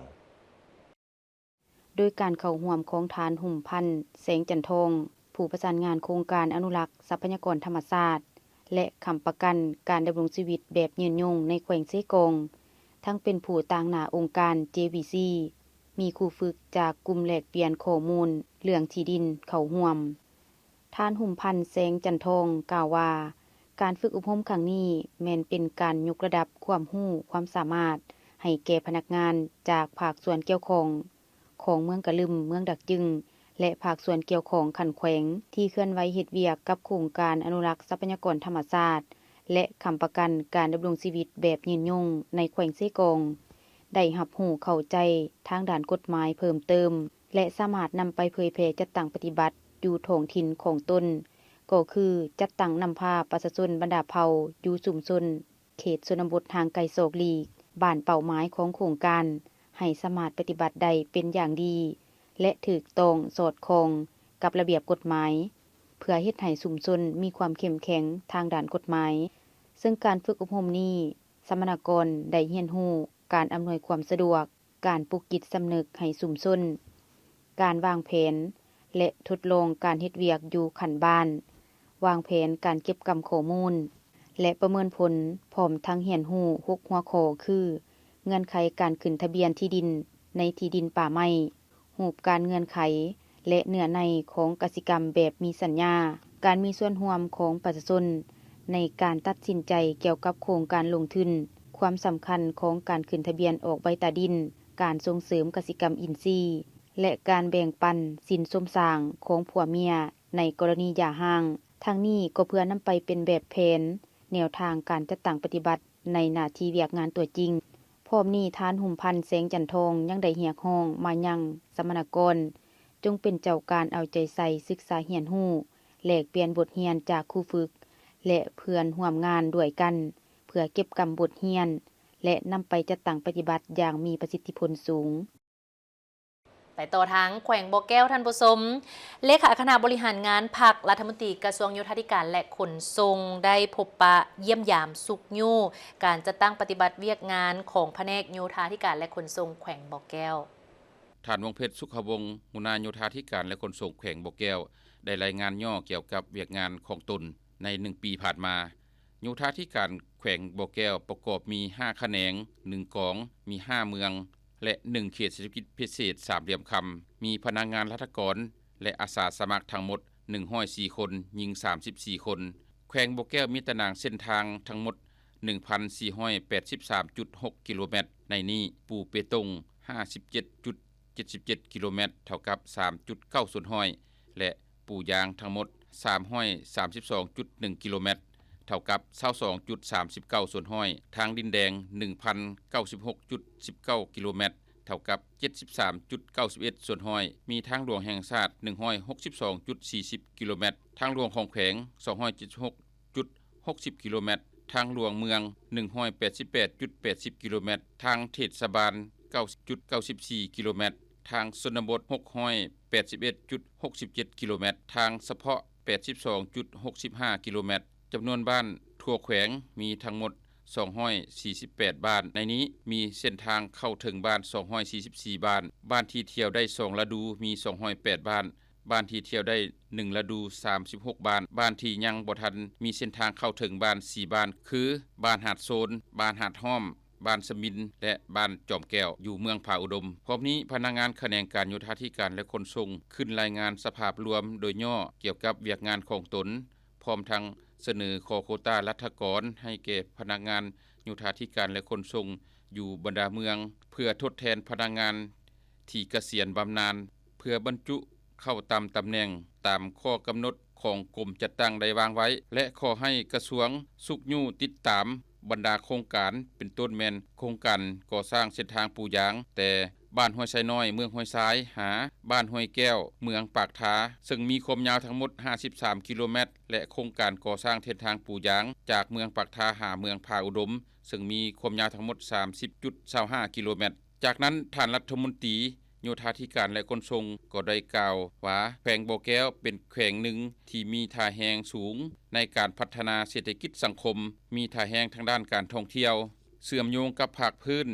ໂດຍການເຂົ້າຮ່ວມຂອງທ່ານ ຫຸ້ມພັນ ແສງຈັນທອງ ຜູ້ປະສານງານໂຄງການອະນຸລັກຊັບພະຍາກອນທຳມະຊາດ ແລະ ຄ້ຳປະກັນການດຳລົງຊີວິດແບບຍືນຍົງໃນແຂວງເຊກອງ, ທັງເປັນຜູ້ຕາງໜ້າອົງການ ເຈວີຊີ, ມີຄູຝຶກຈາກກຸ່ມແລກປ່ຽນຂໍ້ມູນເລື່ອງທີ່ດິນເຂົ້າຮ່ວມ. ທ່ານ ຫຸ້ມພັນ ແສງຈັນທອງ ກ່າວວ່າ ການຝຶກອົບຮົມຄັ້ງນີ້ແມ່ນເປັນການຍົກລະດັບຄວາມຮູ້ຄວາມສາມາດໃຫ້ແກ່ພະນັກງານຈາກພາກສ່ວນກ່ຽວຂ້ອງຂອງເມືອງກະລຶມ, ເມືອງດາກຈຶງ ແລະ ພາກສ່ວນກ່ຽວຂ້ອງຂັ້ນແຂວງ ທີ່ເຄື່ອນໄຫວເຮັດວຽກກັບໂຄງການອະນຸລັກຊັບພະຍາກອນທຳມະຊາດ ແລະ ຄ້ຳປະກັນການດຳລົງຊີວິດແບບຍືນຍົງໃນແຂວງເຊກອງ, ໄດ້ຮັບຮູ້ເຂົ້າໃຈທາງດ້ານກົດໝາຍເພີ່ມເຕີມ ແລະ ສາມາດນຳໄປເຜີຍແຜ່ຈັດຕັ້ງປະຕິບັດຢູ່ທ້ອງຖິ່ນຂອງຕົນ, ກໍຄືຈັດຕັ້ງນຳພາປະຊາຊົນບັນດາເຜົ່າຢູ່ຊຸມຊົນເຂດຊົນນະບົດຫ່າງໄກສອກຫຼີກ, ບ້ານເປົ້າໝາຍຂອງໂຄງການ ໃຫ້ສາມາດປະຕິບັດໄດ້ເປັນຢ່າງດີ ແລະ ຖືກຕ້ອງສອດຄ່ອງກັບລະບຽບກົດໝາຍ, ເພື່ອເຮັດໃຫ້ຊຸມຊົນມີຄວາມເຂັ້ມແຂງທາງດ້ານກົດໝາຍ. ເຊິ່ງການຝຶກອົບຮົມນີ້ ສຳມະນາກອນໄດ້ຮຽນຮູ້ການອຳນວຍຄວາມສະດວກ, ການປຸກຈິດສຳນຶກໃຫ້ຊຸມຊົນ, ການວາງແຜນ ແລະ ທົດລອງການເຮັດວຽກຢູ່ຂັ້ນບ້ານ, ວາງແຜນການເກັບກຳຂໍ້ມູນ ແລະ ປະເມີນຜົນ, ພ້ອມທັງຮຽນຮູ້ຫົກຫົວຂໍ້ຄື ເງື່ອນໄຂການຂຶ້ນທະບຽນທີ່ດິນໃນທີ່ດິນປ່າໄມ້, ຮູບການເງື່ອນໄຂ ແລະ ເນື້ອໃນຂອງກະສິກຳແບບມີສັນຍາ, ການມີສ່ວນຮ່ວມຂອງປະຊາຊົນໃນການຕັດສິນໃຈກ່ຽວກັບໂຄງການລົງທຶນ, ຄວາມສຳຄັນຂອງການຂຶ້ນທະບຽນອອກໃບຕາດິນ, ການສົ່ງເສີມກະສິກຳອິນຊີ ແລະ ການແບ່ງປັນສິນສົມສ້າງຂອງຜົວເມຍໃນກໍລະນີຢ່າຮ້າງ. ທັງນີ້ກໍເພື່ອນຳໄປເປັນແບບແຜນ ແນວທາງການຈັດຕັ້ງປະຕິບັດໃນໜ້າທີ່ວຽກງານຕົວຈິງ. ພ້ອມນີ້ ທ່ານ ຫຸມພັນ ແສງຈັນທອງ ຍັງໄດ້ຮຽກຮ້ອງມາຍັງສຳມະນາກອນ ຈົ່ງເປັນເຈົ້າການເອົາໃຈໃສ່ສຶກສາຮຽນຮູ້, ແລກປ່ຽນບົດຮຽນຈາກຄູຝຶກ ແລະ ເພື່ອນຮ່ວມງານດ້ວຍກັນ ເພື່ອເກັບກຳບົດຮຽນ ແລະ ນຳໄປຈັດຕັ້ງປະຕິບັດຢ່າງມີປະສິດທິຜົນສູງ. ໄປຕໍ່ທາງແຂວງບໍ່ແກ້ວ ທ່ານຜູ້ຊົມ. ເລຂາຄະນະບໍລິຫານງານພັກ, ລັດຖະມົນຕີກະຊວງໂຍທາທິການ ແລະ ຂົນສົ່ງ ໄດ້ພົບປະຢ້ຽມຢາມຊຸກຍູ້ການຈັດຕັ້ງປະຕິບັດວຽກງານຂອງພະແນກໂຍທາທິການ ແລະ ຂົນສົ່ງແຂວງບໍ່ແກ້ວ. ທ່ານ ວົງເພັດ ສຸຂະວົງ ຫົວໜ້າໂຍທາທິການ ແລະ ຂົນສົ່ງແຂວງບໍ່ແກ້ວ ໄດ້ລາຍງານຫຍໍ້ກ່ຽວກັບວຽກງານຂອງຕົນໃນໜຶ່ງປີຜ່ານມາ. ໂຍທາທິການແຂວງບໍ່ແກ້ວປະກອບມີຫ້າຂະແໜງ, ໜຶ່ງກອງ, ມີຫ້າເມືອງ ແລະ ໜຶ່ງເຂດເສດຖະກິດພິເສດສາມຫຼ່ຽມຄຳ, ມີພະນັກງານລັດຖະກອນ ແລະ ອາສາສະໝັກທັງໝົດໜຶ່ງຮ້ອຍສີ່ຄົນ, ຍິງສາມສິບສີ່ຄົນ. ແຂວງບໍ່ແກ້ວມີຕາໜ່າງເສັ້ນທາງທັງໝົດໜຶ່ງພັນສີ່ຮ້ອຍແປດສິບສາມຈຸດຫົກກິໂລແມັດ, ໃນນີ້ປູເປຕົງຫ້າສິບເຈັດຈຸດເຈັດສິບເຈັດກິໂລແມັດ, ເທົ່າກັບສາມຈຸດເກົ້າສ່ວນຮ້ອຍ ແລະ ປູຢາງທັງໝົດສາມຮ້ອຍສາມສິບສອງຈຸດໜຶ່ງກິໂລແມັດ, ເທົ່າກັບຊາວສອງຈຸດສາມສິບເກົ້າສ່ວນຮ້ອຍ, ທາງດິນແດງໜຶ່ງພັນເກົ້າສິບຫົກຈຸດສິບເກົ້າກິໂລແມັດ, ເທົ່າກັບເຈັດສິບສາມຈຸດເກົ້າສິບເອັດສ່ວນຮ້ອຍ, ມີທາງຫຼວງແຫ່ງຊາດໜຶ່ງຮ້ອຍຫົກສິບສອງຈຸດສີ່ສິບກິໂລແມັດ, ທາງຫຼວງຂອງແຂວງສອງຮ້ອຍເຈັດສິບຫົກຈຸດຫົກສິບກິໂລແມັດ, ທາງຫຼວງເມືອງໜຶ່ງຮ້ອຍແປດສິບແປດຈຸດແປດສິບກິໂລແມັດ, ທາງເທດສະບານເກົ້າສິບຈຸດເກົ້າສິບສີ່ກິໂລແມັດ, ທາງຊົນນະບົດຫົກຮ້ອຍແປດສິບເອັດຈຸດຫົກສິບເຈັດກິໂລແມັດ, ທາງສະເພາະແປດສິບສອງຈຸດຫົກສິບຫ້າກິໂລແມັດ. ຈຳນວນບ້ານທົ່ວແຂວງມີທັງໝົດສອງຮ້ອຍສີ່ສິບແປດບ້ານ, ໃນນີ້ມີເສັ້ນທາງເຂົ້າເຖິງບ້ານສອງຮ້ອຍສີ່ສິບສີ່ບ້ານ, ບ້ານທີ່ທ່ຽວໄດ້ສອງລະດູມີສອງຮ້ອຍແປດບ້ານ, ບ້ານທີ່ທ່ຽວໄດ້ໜຶ່ງລະດູສາມສິບຫົກບ້ານ, ບ້ານທີ່ຍັງບໍ່ທັນມີເສັ້ນທາງເຂົ້າເຖິງບ້ານສີ່ບ້ານ ຄື ບ້ານຫາດໂຊນ, ບ້ານຫາດຫ້ອມ, ບ້ານສະມິນ ແລະ ບ້ານຈອມແກ້ວ ຢູ່ເມືອງຜາອຸດົມ. ພ້ອມນີ້ ພະນັກງານຂະແໜງການໂຍທາທິການ ແລະ ຂົນສົ່ງ ຂຶ້ນລາຍງານສະພາບລວມໂດຍຫຍໍ້ກ່ຽວກັບວຽກງານຂອງຕົນ, ພ້ອມທັງສະເໜີຂໍໂຄຕາລັດຖະກອນໃຫ້ແກ່ພະນັກງານໂຍທາທິການ ແລະ ຂົນສົ່ງ ຢູ່ບັນດາເມືອງ ເພື່ອທົດແທນພະນັກງານທີ່ກະສຽນບຳນານ ເພື່ອບັນຈຸເຂົ້າຕາມຕຳແໜ່ງຕາມຂໍ້ກຳນົດຂອງກົມຈັດຕັ້ງໄດ້ວາງໄວ້ ແລະ ຂໍໃຫ້ກະຊວງຊຸກຍູ້ຕິດຕາມບັນດາໂຄງການ ເປັນຕົ້ນແມ່ນໂຄງການກໍ່ສ້າງເສັ້ນທາງປູຢາງ ແຕ່ບ້ານຫ້ວຍຊາຍນ້ອຍ ເມືອງຫ້ວຍຊາຍ ຫາ ບ້ານຫ້ວຍແກ້ວ ເມືອງປາກທາ ເຊິ່ງມີຄວາມຍາວທັງໝົດຫ້າສິບສາມກິໂລແມັດ ແລະ ໂຄງການກໍ່ສ້າງເສັ້ນທາງປູຢາງ ຈາກເມືອງປາກທາຫາເມືອງຜາອຸດົມ ເຊິ່ງມີຄວາມຍາວທັງໝົດສາມສິບຈຸດຊາວຫ້າກິໂລແມັດ. ຈາກນັ້ນ ທ່ານລັດຖະມົນຕີໂຍທາທິການ ແລະ ຂົນສົ່ງ ກໍໄດ້ກ່າວວ່າ ແຂວງບໍ່ແກ້ວເປັນແຂວງໜຶ່ງທີ່ມີທ່າແຮງສູງໃນການພັດທະນາເສດຖະກິດສັງຄົມ, ມີທ່າແຮງທາງດ້ານການທ່ອງທ່ຽວ, ເຊື່ອມໂຍງກັບພາກພື້ນ,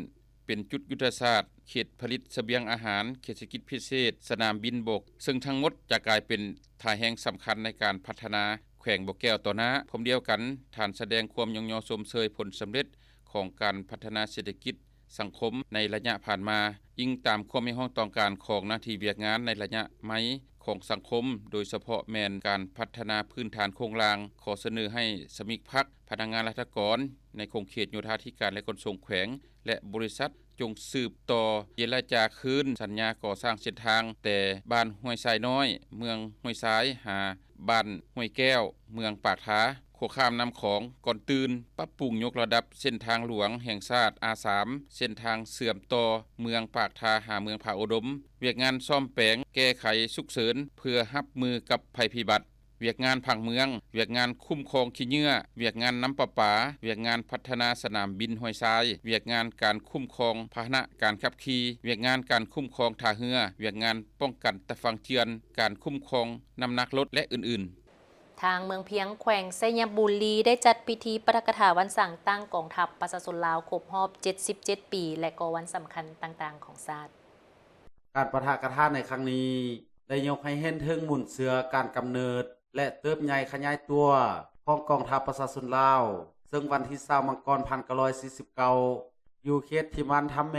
ເປັນຈຸດຍຸດທະສາດ, ເຂດຜະລິດສະບຽງອາຫານ, ເຂດເສດຖະກິດພິເສດ, ສະໜາມບິນບົກ, ເຊິ່ງທັງໝົດຈະກາຍເປັນທ່າແຮງສຳຄັນໃນການພັດທະນາແຂວງບໍ່ແກ້ວຕໍ່ໜ້າ. ພ້ອມດຽວກັນ, ທ່ານສະແດງຄວາມຍ້ອງຍໍຊົມເຊີຍຜົນສຳເລັດຂອງການພັດທະນາເສດຖະກິດ ສັງຄົມໃນໄລຍະຜ່ານມາ, ອີງຕາມຄວາມຮຽກຮ້ອງຕ້ອງການຂອງໜ້າທີ່ວຽກງານໃນໄລຍະໃໝ່ຂອງສັງຄົມ, ໂດຍສະເພາະແມ່ນການພັດທະນາພື້ນຖານໂຄງລ່າງ. ຂໍສະເໜີໃຫ້ສະມາຊິກພັກ, ພະນັກງານລັດຖະກອນໃນຂົງເຂດໂຍທາທິການ ແລະ ຂົນສົ່ງແຂວງ ແລະ ບໍລິສັດ ຈົ່ງສືບຕໍ່ເຈລະຈາຄືນສັນຍາກໍ່ສ້າງເສັ້ນທາງແຕ່ບ້ານຫ້ວຍຊາຍນ້ອຍ ເມືອງຫ້ວຍຊາຍ ຫາ ບ້ານຫ້ວຍແກ້ວ ເມືອງປາກທາ ຂົວຂ້າມນ້ຳຂອງ. ກ່ອນອື່ນ, ປັບປຸງຍົກລະດັບເສັ້ນທາງຫຼວງແຫ່ງຊາດ ອາສາມ ເສັ້ນທາງເຊື່ອມຕໍ່ເມືອງປາກທາຫາເມືອງຜາອຸດົມ, ວຽກງານສ້ອມແປງແກ້ໄຂສຸກເສີນເພື່ອຮັບມືກັບໄພພິບັດ, ວຽກງານຜັງເມືອງ, ວຽກງານຄຸ້ມຄອງຂີ້ເຫຍື້ອ, ວຽກງານນ້ຳປະປາ, ວຽກງານພັດທະນາສະໜາມບິນຫ້ວຍຊາຍ, ວຽກງານການຄຸ້ມຄອງພາຫະນະການຂັບຂີ່, ວຽກງານການຄຸ້ມຄອງທ່າເຮືອ, ວຽກງານປ້ອງກັນຕາຝັ່ງເຈື່ອນ, ການຄຸ້ມຄອງ ນ້ຳໜັກລົດ ແລະ ອື່ນໆ. ທາງເມືອງພຽງ ແຂວງໄຊຍະບູລີ ໄດ້ຈັດພິທີປາຖະກະຖາວັນສ້າງຕັ້ງກອງທັບປະຊາຊົນລາວຄົບຮອບເຈັດສິບເຈັດປີ ແລະ ກໍວັນສຳຄັນຕ່າງໆຂອງຊາດ. ການປາຖະກະຖາໃນຄັ້ງນີ້ ໄດ້ຍົກໃຫ້ເຫັນເຖິງມູນເຊື້ອການກຳເນີດ ແລະ ເຕີບໃຫຍ່ຂະຫຍາຍຕົວຂອງກອງທັບປະຊາຊົນລາວ, ເຊິ່ງວັນທີຊາວ ມັງກອນ ພັນເກົ້າຮ້ອຍສີ່ສິບເກົ້າ ຢູ່ເຂດທິມານທຳແມ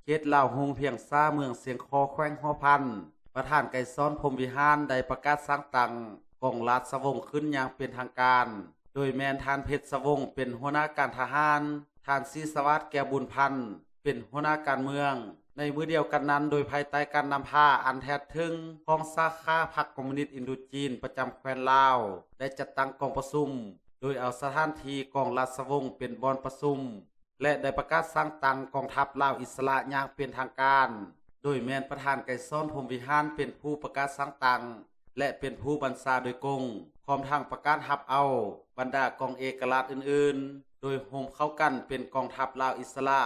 ເຂດລາວຮຸ່ງພຽງຊາ ເມືອງຊຽງຄໍ້ ແຂວງຫົວພັນ, ປະທານໄກສອນ ພົມວິຫານ ໄດ້ປະກາດສ້າງຕັ້ງກອງລາຊະວົງຂຶ້ນຢ່າງເປັນທາງການ, ໂດຍແມ່ນທ່ານ ເພັດຊະວົງ ເປັນຫົວໜ້າການທະຫານ, ທ່ານ ສີສະຫວາດ ແກ້ວບຸນພັນ ເປັນຫົວໜ້າການເມືອງ. ໃນມື້ດຽວກັນນັ້ນ, ໂດຍພາຍໃຕ້ການນຳພາອັນແທດເຖິງຂອງສາຂາພັກຄອມມູນິດອິນໂດຈີນປະຈຳແຄວ້ນລາວ ໄດ້ຈັດຕັ້ງກອງປະຊຸມ, ໂດຍເອົາສະຖານທີ່ກອງລາຊະວົງເປັນບ່ອນປະຊຸມ ແລະ ໄດ້ປະກາດສ້າງຕັ້ງກອງທັບລາວອິດສະຫຼະຢ່າງເປັນທາງການ, ໂດຍແມ່ນປະທານໄກສອນ ພົມວິຫານ ເປັນຜູ້ປະກາດສ້າງຕັ້ງ ແລະ ເປັນຜູ້ບັນຊາໂດຍກົງ, ພ້ອມທັງປະກາດຮັບເອົາບັນດາກອງເອກະລາດອື່ນໆ, ໂດຍໂຮມເຂົ້າກັນເປັນກອງທັບລາວອິດສະຫຼະ.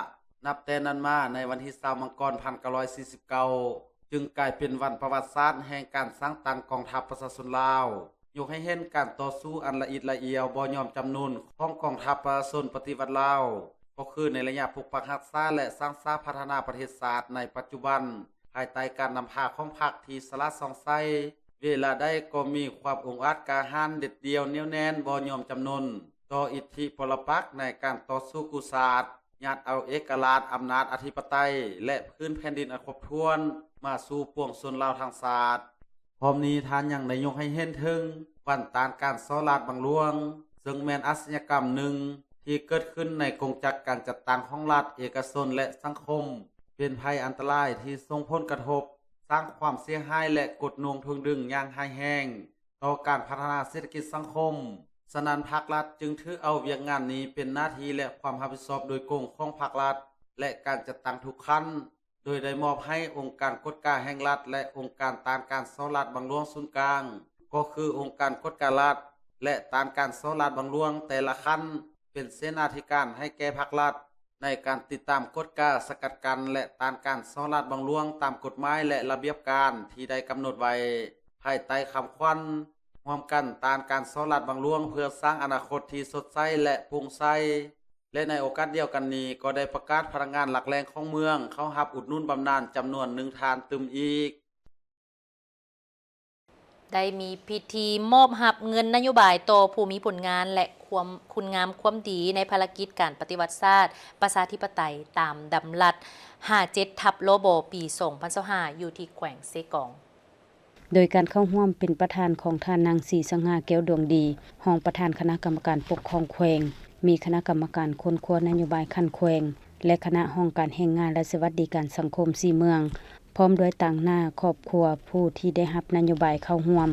ນັບແຕ່ນັ້ນມາ, ໃນວັນທີຊາວ ມັງກອນ ພັນເກົ້າຮ້ອຍສີ່ສິບເກົ້າ ຈຶ່ງກາຍເປັນວັນປະຫວັດສາດແຫ່ງການສ້າງຕັ້ງກອງທັບປະຊາຊົນລາວ, ຍົກໃຫ້ເຫັນການຕໍ່ສູ້ອັນລະອິດລະອຽວບໍ່ຍອມຈຳນົນຂອງກອງທັບປະຊາຊົນປະຕິວັດລາວ, ກໍຄືໃນໄລຍະປົກປັກຮັກສາ ແລະ ສ້າງສາພັດທະນາປະເທດຊາດໃນປັດຈຸບັນ, ພາຍໃຕ້ການນຳພາຂອງພັກທີ່ສະຫຼາດສ່ອງໃສ, ເວລາໃດກໍມີຄວາມອົງອາດກ້າຫານ ເດັດດ່ຽວ ໜຽວແໜ້ນ ບໍ່ຍອມຈຳນົນຕໍ່ອິດທິປະລະປັກໃນການຕໍ່ສູ້ກູ້ຊາດ, ຍາດເອົາເອກະລາດ, ອຳນາດອະທິປະໄຕ ແລະ ພື້ນແຜ່ນດິນອັນຄົບຖ້ວນມາສູ່ປວງຊົນລາວທັງຊາດ. ພ້ອມນີ້ທ່ານຍັງໄດ້ຍົກໃຫ້ເຫັນເຖິງວັນຕ້ານການສໍ້ລາດບັງຫຼວງ, ເຊິ່ງແມ່ນອາຊະຍາກຳໜຶ່ງທີ່ເກີດຂຶ້ນໃນກົງຈັກການຈັດຕັ້ງຂອງລັດ, ເອກະຊົນ ແລະ ສັງຄົມ, ເປັນໄພອັນຕະລາຍທີ່ສົ່ງຜົນກະທົບ, ສ້າງຄວາມເສຍຫາຍ ແລະ ກົດໜ່ວງຖ່ວງດຶງຢ່າງຮ້າຍແຮງຕໍ່ການພັດທະນາເສດຖະກິດສັງຄົມ. ສະນັ້ນ, ພາກລັດຈຶ່ງຖືເອົາວຽກງານນີ້ເປັນໜ້າທີ່ ແລະ ຄວາມຮັບຜິດຊອບໂດຍກົງຂອງພາກລັດ ແລະ ການຈັດຕັ້ງທຸກຂັ້ນ, ໂດຍໄດ້ມອບໃຫ້ອົງການກວດກາແຫ່ງລັດ ແລະ ອົງການຕ້ານການສໍ້ລາດບັງຫຼວງສູນກາງ, ກໍຄືອົງການກວດກາລັດ ແລະ ຕ້ານການສໍ້ລາດບັງຫຼວງແຕ່ລະຂັ້ນ ເປັນເສນາທິການໃຫ້ແກ່ພາກລັດ ໃນການຕິດຕາມ, ກວດກາ, ສະກັດກັ້ນ ແລະ ຕ້ານການສໍ້ລາດບັງຫຼວງຕາມກົດໝາຍ ແລະ ລະບຽບການທີ່ໄດ້ກຳນົດໄວ້ ພາຍໃຕ້ຄຳຂວັນ ຮ່ວມກັນຕ້ານການສໍ້ລາດບັງຫຼວງ ເພື່ອສ້າງອະນາຄົດທີ່ສົດໃສ ແລະ ໂປ່ງໃສ. ແລະ ໃນໂອກາດດຽວກັນນີ້ ກໍໄດ້ປະກາດພະນັກງານຫຼັກແຫຼ່ງຂອງເມືອງເຂົ້າຮັບອຸດໜູນບຳນານຈຳນວນໜຶ່ງທ່ານຕື່ມອີກ. ໄດ້ມີພິທີມອບຮັບເງິນນະໂຍບາຍຕໍ່ຜູ້ມີຜົນງານ ແລະ ຄວາມ ຄຸນງາມຄວາມດີໃນພາລະກິດການປະຕິວັດຊາດ ປະຊາທິປະໄຕ ຕາມດຳລັດ ຫ້າເຈັດ ທັບ ລບ ປີ ສອງພັນຊາວຫ້າ ຢູ່ທີ່ແຂວງເຊກອງ. ໂດຍການເຂົ້າຮ່ວມເປັນປະທານຂອງທ່ານນາງ ສີສັງຫາ ແກ້ວດວງດີ ຮອງປະທານຄະນະກຳມະການປົກຄອງແຂວງ, ມີຄະນະກຳມະການຄົ້ນຄວ້ານະໂຍບາຍຂັ້ນແຂວງ ແລະ ຄະນະຫ້ອງການແຮງງານ ແລະ ສະຫວັດດີການສັງຄົມ ສີ່ເມືອງ, ພ້ອມດ້ວຍຕາງໜ້າຄອບຄົວຜູ້ທີ່ໄດ້ຮັບນະໂຍບາຍເຂົ້າຮ່ວມ.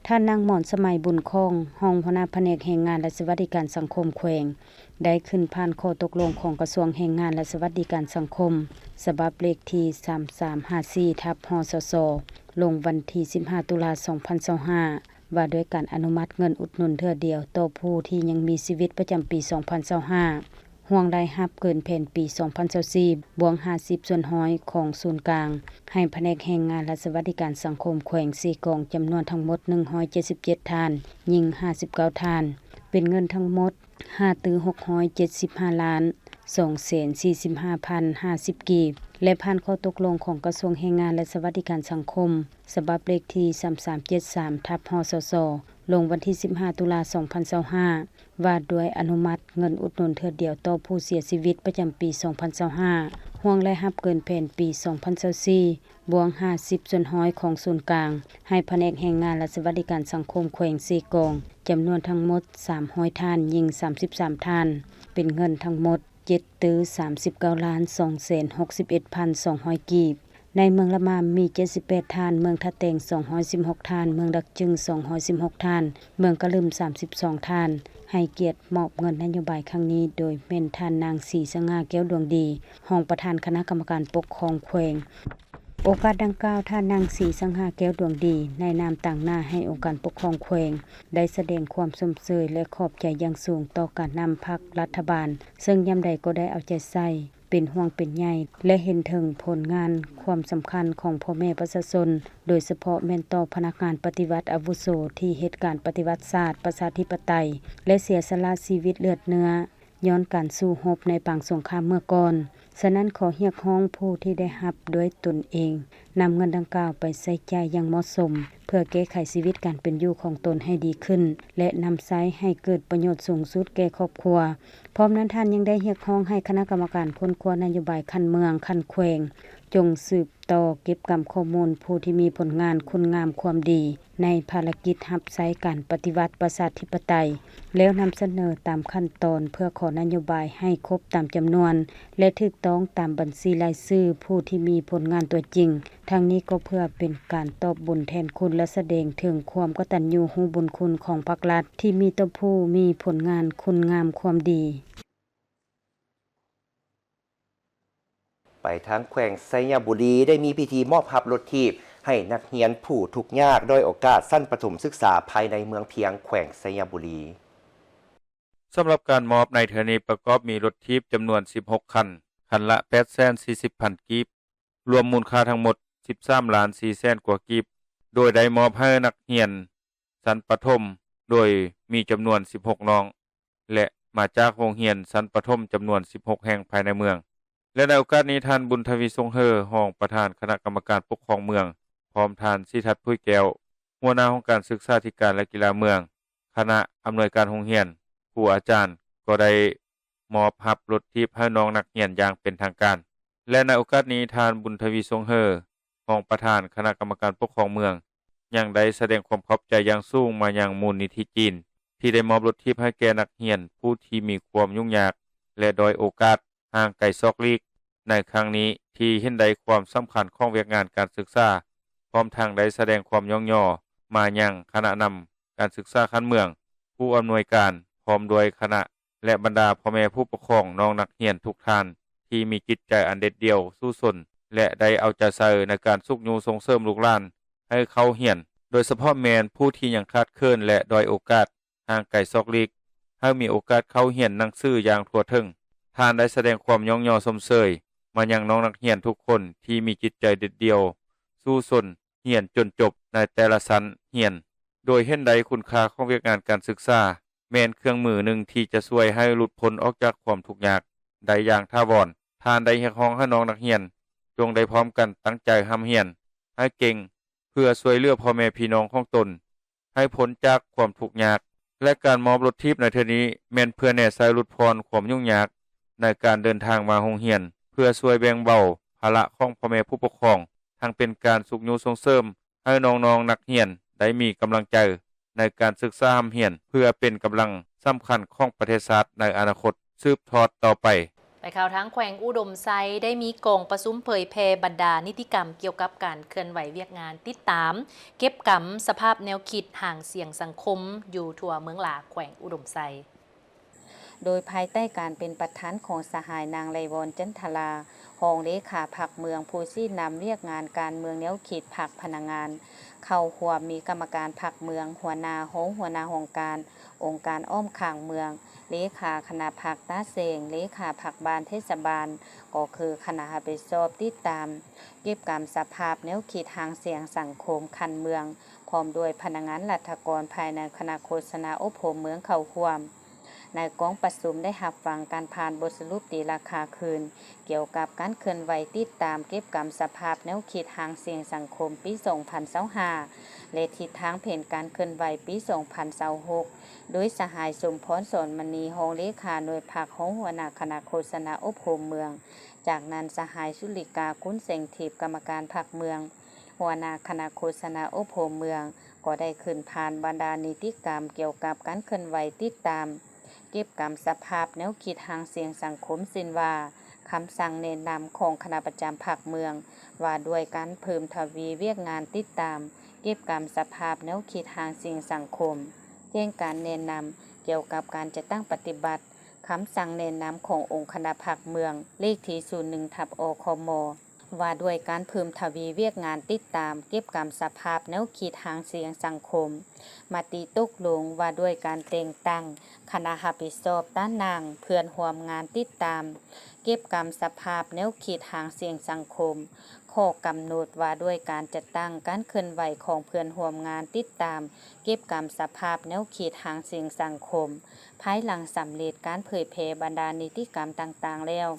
ທ່ານນາງ ໝອນສະໄໝ ບຸນຄອງ ຮອງຫົວໜ້າພະແນກແຮງງານ ແລະ ສະຫວັດດີການສັງຄົມແຂວງ ໄດ້ຂຶ້ນຜ່ານຂໍ້ຕົກລົງຂອງກະຊວງແຮງງານ ແລະ ສະຫວັດດີການສັງຄົມ ສະບັບເລກທີ ສາມສາມຫ້າສີ່ ທັບ ຮສສ ລົງວັນທີ ສິບຫ້າ ຕຸລາ ສອງພັນຊາວຫ້າ ວ່າດ້ວຍການອະນຸມັດເງິນອຸດໜູນເທື່ອດຽວຕໍ່ຜູ້ທີ່ຍັງມີຊີວິດປະຈຳປີ ສອງພັນຊາວຫ້າ ຮ່ວງລາຍຮັບເກີນແຜນປີ ສອງພັນຊາວສີ່ ບວກ ຫ້າສິບສ່ວນຮ້ອຍຂອງສູນກາງ ໃຫ້ພະແນກແຮງງານ ແລະ ສະຫວັດດີການສັງຄົມແຂວງເຊກອງ ຈຳນວນທັງໝົດ ໜຶ່ງຮ້ອຍເຈັດສິບເຈັດທ່ານ, ຍິງ ຫ້າສິບເກົ້າທ່ານ, ເປັນເງິນທັງໝົດ ຫ້າຕື້ ຫົກຮ້ອຍເຈັດສິບຫ້າລ້ານ ສອງແສນສີ່ສິບຫ້າພັນຫ້າສິບກີບ ແລະ ຜ່ານຂໍ້ຕົກລົງຂອງກະຊວງແຮງງານ ແລະ ສະຫວັດດີການສັງຄົມ ສະບັບເລກທີ ສາມສາມເຈັດສາມ ທັບ ຮສສ ລົງວັນທີ ສິບຫ້າ ຕຸລາ ສອງພັນຊາວຫ້າ ວ່າດ້ວຍອະນຸມັດເງິນອຸດໜູນເທື່ອດຽວຕໍ່ຜູ້ເສຍຊີວິດປະຈຳປີ ສອງພັນຊາວຫ້າ ຮ່ວງລາຍຮັບເກີນແຜນປີ ສອງພັນຊາວສີ່ ບວກ ຫ້າສິບສ່ວນຮ້ອຍຂອງສູນກາງ ໃຫ້ພະແນກແຮງງານ ແລະ ສະຫວັດດີການສັງຄົມແຂວງເຊກອງ ຈຳນວນທັງໝົດ ສາມຮ້ອຍທ່ານ, ຍິງ ສາມສິບສາມທ່ານ, ເປັນເງິນທັງໝົດ ເຈັດຕື້ ສາມສິບເກົ້າລ້ານ ສອງແສນຫົກສິບເອັດພັນສອງຮ້ອຍກີບ. ໃນເມືອງລະມາມມີ ເຈັດສິບແປດທ່ານ, ເມືອງທ່າແຕງ ສອງຮ້ອຍສິບຫົກທ່ານ, ເມືອງດາກຈຶງ ສອງຮ້ອຍສິບຫົກທ່ານ, ເມືອງກະລຶມ ສາມສິບສອງທ່ານ. ໃຫ້ກຽດມອບເງິນນະໂຍບາຍຄັ້ງນີ້ ໂດຍແມ່ນທ່ານນາງ ສີສັງຫາ ແກ້ວດວງດີ ຮອງປະທານຄະນະກຳມະການປົກຄອງແຂວງ. ໂອກາດດັ່ງກ່າວ, ທ່ານນາງ ສີສັງຫາ ແກ້ວດວງດີ ໃນນາມຕາງໜ້າໃຫ້ອົງການປົກຄອງແຂວງ ໄດ້ສະແດງຄວາມຊົມເຊີຍ ແລະ ຂອບໃຈຢ່າງສູງຕໍ່ການນຳພັກລັດຖະບານ, ເຊິ່ງຍາມໃດກໍໄດ້ເອົາໃຈໃສ່, ເປັນຫ່ວງເປັນໃຍ ແລະ ເຫັນເຖິງຜົນງານຄວາມສຳຄັນຂອງພໍ່ແມ່ປະຊາຊົນ, ໂດຍສະເພາະແມ່ນຕໍ່ພະນັກງານປະຕິວັດອາວຸໂສທີ່ເຮັດການປະຕິວັດຊາດປະຊາທິປະໄຕ ແລະ ເສຍສະຫຼະຊີວິດເລືອດເນື້ອ ຍ້ອນການສູ້ຮົບໃນປາງສົງຄາມເມື່ອກ່ອນ, ສະນັ້ນ ຂໍຮຽກຮ້ອງຜູ້ທີ່ໄດ້ຮັບດ້ວຍຕົນເອງ ນຳເງິນດັ່ງກ່າວໄປໃຊ້ຈ່າຍຢ່າງເໝາະສົມ ເພື່ອແກ້ໄຂຊີວິດການເປັນຢູ່ຂອງຕົນໃຫ້ດີຂຶ້ນ ແລະ ນຳໃຊ້ໃຫ້ເກີດປະໂຫຍດສູງສຸດແກ່ຄອບຄົວ. ພ້ອມນັ້ນ ທ່ານຍັງໄດ້ຮຽກຮ້ອງໃຫ້ຄະນະກຳມະການຄົ້ນຄວ້ານະໂຍບາຍຂັ້ນເມືອງ, ຂັ້ນແຂວງ ຈົ່ງສືບຕໍ່ເກັບກຳຂໍ້ມູນຜູ້ທີ່ມີຜົນງານຄຸນງາມຄວາມດີ ໃນພາລະກິດຮັບໃຊ້ການປະຕິວັດປະຊາທິປະໄຕ ແລ້ວນຳສະເໜີຕາມຂັ້ນຕອນ ເພື່ອຂໍນະໂຍບາຍໃຫ້ຄົບຕາມຈຳນວນ ແລະ ຖືກຕ້ອງຕາມບັນຊີລາຍຊື່ຜູ້ທີ່ມີຜົນງານຕົວຈິງ. ທັງນີ້ກໍເພື່ອເປັນການຕອບບຸນແທນຄຸນ ແລະ ສະແດງເຖິງຄວາມກະຕັນຍູຮູ້ບຸນຄຸນຂອງພັກລັດ ທີ່ມີຕໍ່ຜູ້ມີຜົນງານຄຸນງາມຄວາມດີ. ໄປທາງແຂວງໄຊຍະບູລີ ໄດ້ມີພິທີມອບຮັບລົດຖີບໃຫ້ນັກຮຽນຜູ້ທຸກຍາກດ້ອຍໂອກາດຊັ້ນປະຖົມສຶກສາພາຍໃນເມືອງພຽງ ແຂວງໄຊຍະບູລີ. ສຳລັບການມອບໃນເທື່ອນີ້ ປະກອບມີລົດຖີບຈຳນວນສິບຫົກຄັນ, ຄັນລະແປດແສນສີ່ສິບພັນກີບ, ລວມມູນຄ່າທັງໝົດສິບສາມລ້ານສີ່ແສນກວ່າກີບ, ໂດຍໄດ້ມອບໃຫ້ນັກຮຽນ ຊັ້ນປະຖົມ ໂດຍມີຈຳນວນສິບຫົກນ້ອງ ແລະ ມາຈາກໂຮງຮຽນຊັ້ນປະຖົມຈຳນວນສິບຫົກແຫ່ງພາຍໃນເມືອງ. ແລະ ໃນໂອກາດນີ້ ທ່ານ ບຸນທະວີ ສົງເຫີ ຮອງປະທານຄະນະກຳມະການປົກຄອງເມືອງ ພ້ອມທ່ານ ສີທັດ ຜຸຍແກ້ວ ຫົວໜ້າຫ້ອງການສຶກສາທິການ ແລະ ກິລາເມືອງ, ຄະນະອຳນວຍການໂຮງຮຽນ, ຄູອາຈານ ກໍໄດ້ ມອບຮັບລົດຖີບໃຫ້ນ້ອງນັກຮຽນຢ່າງເປັນທາງການ. ແລະ ໃນໂອກາດນີ້ ທ່ານ ບຸນທະວີ ສົງເຫີ ຮອງປະທານຄະນະກຳມະການປົກຄອງເມືອງ ຍັງໄດ້ສະແດງຄວາມຂອບໃຈຢ່າງສູງມາຍັງມູນນິທິຈີນ ທີ່ໄດ້ມອບລົດຖີບໃຫ້ແກ່ນັກຮຽນຜູ້ທີ່ມີຄວາມຫຍຸ້ງຍາກ ແລະ ດ້ອຍໂອກາດ ຫ່າງໄກສອກຫຼີກ ໃນຄັ້ງນີ້ ທີ່ເຫັນໄດ້ຄວາມສຳຄັນຂອງວຽກງານການສຶກສາ, ພ້ອມທັງໄດ້ສະແດງຄວາມຍ້ອງຍໍມາຍັງຄະນະນຳການສຶກສາຂັ້ນເມືອງ, ຜູ້ອຳນວຍການ ພ້ອມດ້ວຍຄະນະ ແລະ ບັນດາພໍ່ແມ່ຜູ້ປົກຄອງນ້ອງນັກຮຽນທຸກທ່ານ ທີ່ມີຈິດໃຈອັນເດັດດ່ຽວສູ້ຊົນ ແລະ ໄດ້ເອົາໃຈໃສ່ໃນການຊຸກຍູ້ສົ່ງເສີມລູກຫຼານໃຫ້ເຂົ້າຮຽນ, ໂດຍສະເພາະແມ່ນຜູ້ທີ່ຍັງຂາດເຂີນ ແລະ ດ້ອຍໂອກາດ ຫ່າງໄກສອກຫຼີກ ໃຫ້ມີໂອກາດເຂົ້າຮຽນໜັງສືຢ່າງທົ່ວເຖິງ. ທ່ານໄດ້ສະແດງຄວາມຍ້ອງຍໍຊົມເຊີຍມາຍັງນ້ອງນັກຮຽນທຸກຄົນທີ່ມີຈິດໃຈເດັດດ່ຽວສູ້ຊົນ ຮຽນຈົນຈົບໃນແຕ່ລະຊັ້ນຮຽນ, ໂດຍເຫັນໄດ້ຄຸນຄ່າຂອງວຽກງານການສຶກສາ ແມ່ນເຄື່ອງມືໜຶ່ງທີ່ຈະຊ່ວຍໃຫ້ຫຼຸດພົ້ນອອກຈາກຄວາມທຸກຍາກໄດ້ຢ່າງຖາວອນ. ທ່ານໄດ້ຮຽກຮ້ອງໃຫ້ນ້ອງນັກຮຽນ ຈົ່ງໄດ້ພ້ອມກັນຕັ້ງໃຈຮ່ຳຮຽນໃຫ້ເກັ່ງ ເພື່ອຊ່ວຍເຫຼືອພໍ່ແມ່ພີ່ນ້ອງຂອງຕົນໃຫ້ພົ້ນຈາກຄວາມທຸກຍາກ ແລະ ການມອບລົດຖີບໃນເທື່ອນີ້ ແມ່ນເພື່ອແນໃສ່ຫຼຸດຜ່ອນຄວາມຫຍຸ້ງຍາກໃນການເດີນທາງມາໂຮງຮຽນ, ເພື່ອຊ່ວຍແບ່ງເບົາພາລະຂອງພໍ່ແມ່ຜູ້ປົກຄອງ, ທັງເປັນການຊຸກຍູ້ສົ່ງເສີມໃຫ້ນ້ອງໆນັກຮຽນໄດ້ມີກຳລັງໃຈ ໃນການສຶກສາຮ່ຳຮຽນ ເພື່ອເປັນກຳລັງສຳຄັນຂອງປະເທດຊາດໃນອະນາຄົດສືບທອດຕໍ່ໄປ. ໄປຂ່າວທາງແຂວງອຸດົມໄຊ ໄດ້ມີກອງປະຊຸມເຜີຍແຜ່ບັນດານິຕິກຳກ່ຽວກັບການເຄື່ອນໄຫວວຽກງານຕິດຕາມ, ເກັບກຳສະພາບແນວຄິດ, ຫາງສຽງສັງຄົມ ຢູ່ທົ່ວເມືອງຫຼາ ແຂວງອຸດົມໄຊ. ໂດຍພາຍໃຕ້ການເປັນປະທານຂອງສະຫາຍນາງ ໄລວອນ ຈັນທະລາ ຮອງເລຂາພັກເມືອງ ຜູ້ຊີ້ນຳວຽກງານການເມືອງແນວຄິດພັກພະນັກງານ, ເຂົ້າຮ່ວມມີກຳມະການພັກເມືອງ, ຫົວໜ້າ, ຮອງຫົວໜ້າຫ້ອງການ, ອົງການອ້ອມຂ້າງເມືອງ, ເລຂາຄະນະພັກຕາແສງ, ເລຂາພັກບ້ານເທດສະບານ, ກໍຄືຄະນະຮັບຜິດຊອບຕິດຕາມ, ເກັບກຳສະພາບແນວຄິດຫາງສຽງສັງຄົມຂັ້ນເມືອງ, ພ້ອມດ້ວຍພະນັກງານລັດຖະກອນພາຍໃນຄະນະໂຄສະນາອົບຮົມເມືອງເຂົ້າຮ່ວມ. ໃນກອງປະຊຸມໄດ້ຮັບຟັງການຜ່ານບົດສະຫຼຸບຕີລາຄາຄືນ ກ່ຽວກັບການເຄື່ອນໄຫວຕິດຕາມເກັບກຳສະພາບແນວຄິດຫາງສຽງສັງຄົມປີສອງພັນຊາວຫ້າ ແລະ ທິດທາງແຜນການເຄື່ອນໄຫວປີສອງພັນຊາວຫົກ ໂດຍສະຫາຍ ສົມພອນ ສອນມະນີ ຮອງເລຂາໜ່ວຍພັກ ຮອງຫົວໜ້າຄະນະໂຄສະນາອົບຮົມເມືອງ. ຈາກນັ້ນ ສະຫາຍ ສຸລິກາ ກຸນແສງທິບ ກຳມະການພັກເມືອງ ຫົວໜ້າຄະນະໂຄສະນາອົບຮົມເມືອງ ກໍໄດ້ຂຶ້ນຜ່ານບັນດານິຕິກຳກ່ຽວກັບການເຄື່ອນໄຫວຕິດຕາມ ເກັບກຳສະພາບແນວຄິດຫາງສຽງສັງຄົມ ເຊັ່ນວ່າ ຄຳສັ່ງແນະນຳຂອງຄະນະປະຈຳພັກເມືອງ ວ່າດ້ວຍການເພີ່ມທະວີວຽກງານຕິດຕາມ ເກັບກຳສະພາບແນວຄິດຫາງສຽງສັງຄົມ, ແຈ້ງການແນະນຳກ່ຽວກັບການຈັດຕັ້ງປະຕິບັດ ຄຳສັ່ງແນະນຳຂອງອົງຄະນະພັກເມືອງ ເລກທີສູນໜຶ່ງ ທັບ ອຄມ ວ່າດ້ວຍການເພີ່ມທະວີວຽກງານຕິດຕາມເກັບກຳສະພາບແນວຄິດຫາງສຽງສັງຄົມ, ມະຕິຕົກລົງວ່າດ້ວຍການແຕ່ງຕັ້ງຄະນະຮັບຜິດຊອບຕາໜ່າງເພື່ອນຮ່ວມງານຕິດຕາມເກັບກຳສະພາບແນວຄິດຫາງສຽງສັງຄົມ, ຂໍ້ກຳນົດວ່າດ້ວຍການຈັດຕັ້ງການເຄື່ອນໄຫວຂອງເພື່ອນຮ່ວມງານຕິດຕາມເກັບກຳສະພາບແນວຄິດຫາງສຽງສັງຄົມ, ພາຍຫຼັງສຳເລັດການເຜີຍແຜ່ບັນດານິຕິກຳຕ່າງໆແລ້ວ,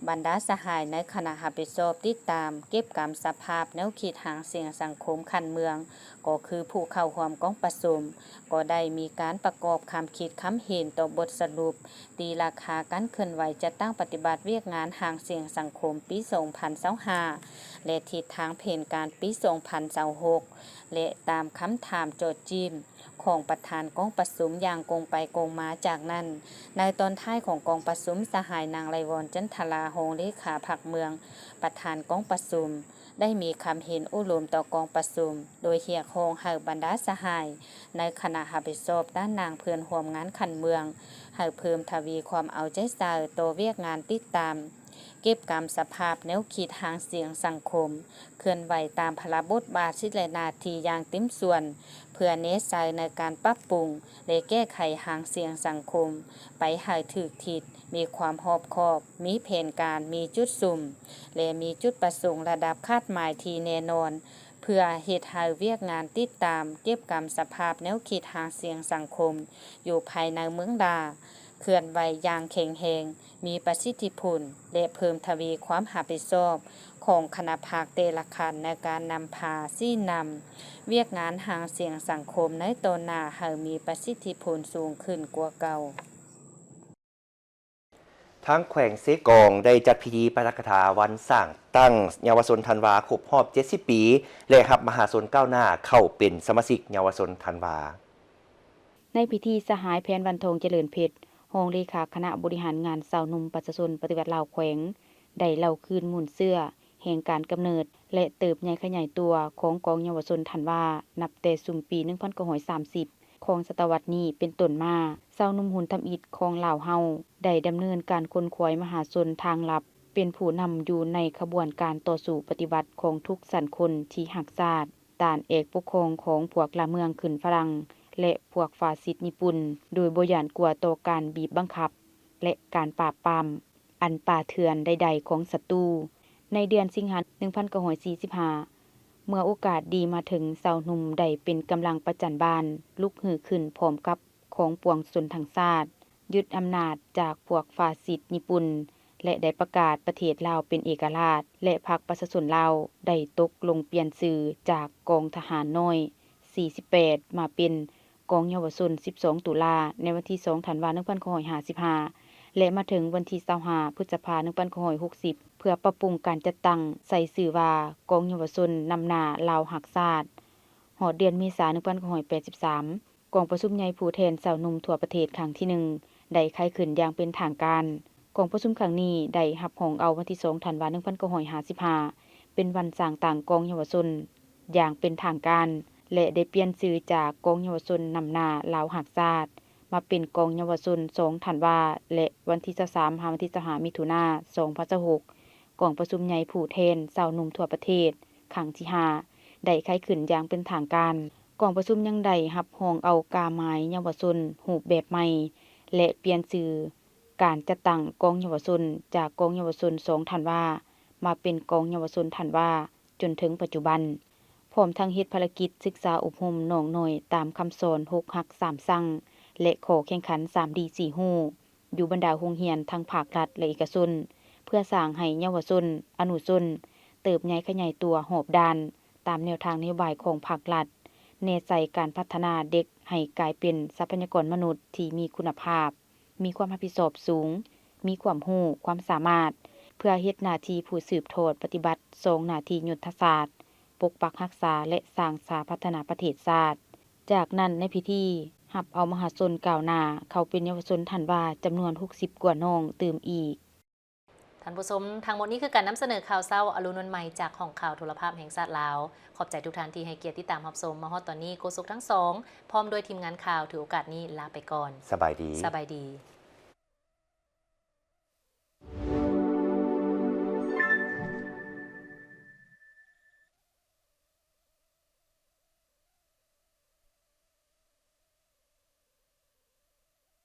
ບັນດາສະຫາຍໃນຄະນະຮັບຜິດຊອບຕິດຕາມເກັບກຳສະພາບແນວຄິດຫາງສຽງສັງຄົມຂັ້ນເມືອງ ກໍຄືຜູ້ເຂົ້າຮ່ວມກອງປະຊຸມ ກໍໄດ້ມີການປະກອບຄຳຄິດຄຳເຫັນຕໍ່ບົດສະຫຼຸບຕີລາຄາການເຄື່ອນໄຫວຈັດຕັ້ງປະຕິບັດວຽກງານຫາງສຽງສັງຄົມປີສອງພັນຊາວຫ້າ ແລະ ທິດທາງແຜນການປີສອງພັນຊາວຫົກ ແລະ ຕາມຄຳຖາມເຈາະຈີ້ມ ຂອງປະທານກອງປະຊຸມຢ່າງກົງໄປກົງມາ. ຈາກນັ້ນ, ໃນຕອນທ້າຍຂອງກອງປະຊຸມ, ສະຫາຍນາງ ໄລວອນ ຈັນທະລາ ຮອງເລຂາພັກເມືອງ, ປະທານກອງປະຊຸມ ໄດ້ມີຄຳເຫັນໂອ້ລົມຕໍ່ກອງປະຊຸມ, ໂດຍຮຽກຮ້ອງໃຫ້ບັນດາສະຫາຍໃນຄະນະຮັບຜິດຊອບດ້ານນາງເພື່ອນຮ່ວມງານຂັ້ນເມືອງ ໃຫ້ເພີ່ມທະວີຄວາມເອົາໃຈໃສ່ຕໍ່ວຽກງານຕິດຕາມ ເກັບກຳສະພາບແນວຄິດຫາງສຽງສັງຄົມ, ເຄື່ອນໄຫວຕາມພາລະບົດບາດ ສິດ ແລະ ໜ້າທີ່ຢ່າງເຕັມສ່ວນ ເພື່ອແນໃສ່ໃນການປັບປຸງ ແລະ ແກ້ໄຂຫາງສຽງສັງຄົມໄປໃຫ້ຖືກທິດ, ມີຄວາມຮອບຄອບ, ມີແຜນການ, ມີຈຸດສຸມ ແລະ ມີຈຸດປະສົງລະດັບຄາດໝາຍທີ່ແນ່ນອນ, ເພື່ອເຮັດໃຫ້ວຽກງານຕິດຕາມເກັບກຳສະພາບແນວຄິດຫາງສຽງສັງຄົມຢູ່ພາຍໃນເມືອງລາ ເຄື່ອນໄຫວຢ່າງແຂງແຮງ, ມີປະສິດທິຜົນ ແລະ ເພີ່ມທະວີຄວາມຮັບຜິດຊອບຂອງຄະນະພັກແຕ່ລະຂັ້ນໃນການນຳພາຊີ້ນຳວຽກງານຫາງສຽງສັງຄົມໃນຕໍ່ໜ້າໃຫ້ມີປະສິດທິຜົນສູງຂຶ້ນກວ່າເກົ່າ. ທາງແຂວງເຊກອງໄດ້ຈັດພິທີປາຖະກະຖາວັນສ້າງຕັ້ງເຍົາວະຊົນທັນວາຄົບຮອບເຈັດສິບປີ ແລະ ຮັບມະຫາຊົນກ້າວໜ້າເຂົ້າເປັນສະມາຊິກເຍົາວະຊົນທັນວາ. ໃນພິທີ, ສະຫາຍ ແພນວັນທອງ ຈະເລີນເພັດ ຮອງເລຂາຄະນະບໍລິຫານງານຊາວໜຸ່ມປະຊາຊົນປະຕິວັດລາວແຂວງ ໄດ້ເລົ່າຄືນມູນເຊື້ອແຫ່ງການກຳເນີດ ແລະ ເຕີບໃຫຍ່ຂະຫຍາຍຕົວຂອງກອງເຍົາວະຊົນທັນວາ ນັບແຕ່ຊຸມປີໜຶ່ງພັນເກົ້າຮ້ອຍສາມສິບ ຂອງສະຕະວັດນີ້ເປັນຕົ້ນມາ, ຊາວໜຸ່ມຮຸ່ນທຳອິດຂອງລາວເຮົາ ໄດ້ດຳເນີນການຂົນຂວາຍມະຫາຊົນທາງລັບ ເປັນຜູ້ນຳຢູ່ໃນຂະບວນການຕໍ່ສູ້ປະຕິວັດຂອງທຸກຊັ້ນຄົນທີ່ຮັກຊາດ, ຕ້ານເອກປົກຄອງຂອງພວກລ່າເມືອງຂຶ້ນຝຣັ່ງ ແລະ ພວກຟາຊິດຍີ່ປຸ່ນ ໂດຍບໍ່ຢ້ານກົວຕໍ່ການບີບບັງຄັບ ແລະ ການປາບປາມອັນປ່າເຖື່ອນໃດໆຂອງສັດຕູ. ໃນເດືອນສິງຫາ ໜຶ່ງພັນເກົ້າຮ້ອຍສີ່ສິບຫ້າ ເມື່ອໂອກາດດີມາເຖິງ, ຊາວໜຸ່ມໄດ້ເປັນກຳລັງປະຈັນບານ ລຸກຮືຂຶ້ນພ້ອມກັບຂອງປວງຊົນທັງຊາດ, ຍຶດອຳນາດຈາກພວກຟາຊິດຍີ່ປຸ່ນ ແລະ ໄດ້ປະກາດປະເທດລາວເປັນເອກະລາດ ແລະ ພັກປະຊາຊົນລາວໄດ້ຕົກລົງປ່ຽນຊື່ຈາກກອງທະຫານນ້ອຍສີ່ສິບແປດ ມາເປັນ ກອງເຍົາວະຊົນສິບສອງຕຸລາ ໃນວັນທີສອງທັນວາ ໜຶ່ງພັນເກົ້າຮ້ອຍຫ້າສິບຫ້າ ແລະ ມາເຖິງວັນທີຊາວຫ້າ ພຶດສະພາ ໜຶ່ງພັນເກົ້າຮ້ອຍຫົກສິບ ເພື່ອປັບປຸງການຈັດຕັ້ງ ໃສ່ຊື່ວ່າ ກອງເຍົາວະຊົນນຳໜ້າລາວຮັກຊາດ. ຮອດເດືອນເມສາ ໜຶ່ງພັນເກົ້າຮ້ອຍແປດສິບສາມ ກອງປະຊຸມໃຫຍ່ຜູ້ແທນຊາວໜຸ່ມທົ່ວປະເທດຄັ້ງທີໜຶ່ງ ໄດ້ໄຂຂຶ້ນຢ່າງເປັນທາງການ. ກອງປະຊຸມຄັ້ງນີ້ໄດ້ຮັບຮອງເອົາວັນທີສອງທັນວາ ໜຶ່ງພັນເກົ້າຮ້ອຍຫ້າສິບຫ້າ ເປັນວັນສ້າງຕັ້ງກອງເຍົາວະຊົນ ຢ່າງເປັນທາງການ ແລະ ໄດ້ປ່ຽນຊື່ຈາກກອງເຍົາວະຊົນນຳໜ້າລາວຮັກຊາດ ມາເປັນກອງເຍົາວະຊົນສອງທັນວາ ແລະ ວັນທີຊາວສາມ ຫາວັນທີຊາວຫ້າ ມິຖຸນາ ສອງພັນຊາວຫົກ ກອງປະຊຸມໃຫຍ່ຜູ້ແທນຊາວໜຸ່ມທົ່ວປະເທດຄັ້ງທີຫ້າ ໄດ້ໄຂຂຶ້ນຢ່າງເປັນທາງການ. ກອງປະຊຸມຍັງໄດ້ຮັບຮອງເອົາກາໝາຍເຍົາວະຊົນຮູບແບບໃໝ່ ແລະ ປ່ຽນຊື່ການຈັດຕັ້ງກອງເຍົາວະຊົນ ຈາກກອງເຍົາວະຊົນສອງທັນວາ ມາເປັນກອງເຍົາວະຊົນທັນວາ ຈົນເຖິງປັດຈຸບັນ, ພ້ອມທັງເຮັດພາລະກິດສຶກສາອົບຮົມນ້ອງນ້ອຍຕາມຄຳສອນຫົກຮັກສາມຊັງ ແລະ ຂໍ້ແຂ່ງຂັນສາມດີສີ່ຮູ້ ຢູ່ບັນດາໂຮງຮຽນທັງພາກລັດ ແລະ ເອກະຊົນ ເພື່ອສ້າງໃຫ້ເຍົາວະຊົນ, ອະນຸຊົນ ເຕີບໃຫຍ່ຂະຫຍາຍຕົວຮອບດ້ານ ຕາມແນວທາງນະໂຍບາຍຂອງພາກລັດ, ແນໃສ່ການພັດທະນາເດັກໃຫ້ກາຍເປັນຊັບພະຍາກອນມະນຸດທີ່ມີຄຸນນະພາບ, ມີຄວາມຮັບຜິດຊອບສູງ, ມີຄວາມຮູ້, ຄວາມສາມາດ ເພື່ອເຮັດໜ້າທີ່ຜູ້ສືບທອດປະຕິບັດສອງໜ້າທີ່ຍຸດທະສາດ, ປົກປັກຮັກສາ ແລະ ສ້າງສາພັດທະນາປະເທດຊາດ. ຈາກນັ້ນໃນພິທີ ຮັບເອົາມະຫາຊົນກ້າວໜ້າເຂົ້າເປັນເຍົາວະຊົນທັນວາຈຳນວນຫົກສິບກວ່ານ້ອງຕື່ມອີກ. ທ່ານຜູ້ຊົມ, ທັງໝົດນີ້ຄືການນຳສະເໜີຂ່າວເຊົ້າອະລຸນວັນໃໝ່ຈາກຫ້ອງຂ່າວໂທລະພາບແຫ່ງຊາດລາວ. ຂອບໃຈທຸກທ່ານທີ່ໃຫ້ກຽດຕິດຕາມຮັບຊົມ. ມາຮອດຕອນນີ້, ໂຄສົກທັງສອງ ພ້ອມດ້ວຍທີມງານຂ່າວ ຖືໂອກາດນີ້ລາໄປກ່ອນ. ສະບາຍດີ. ສະບາຍດີ.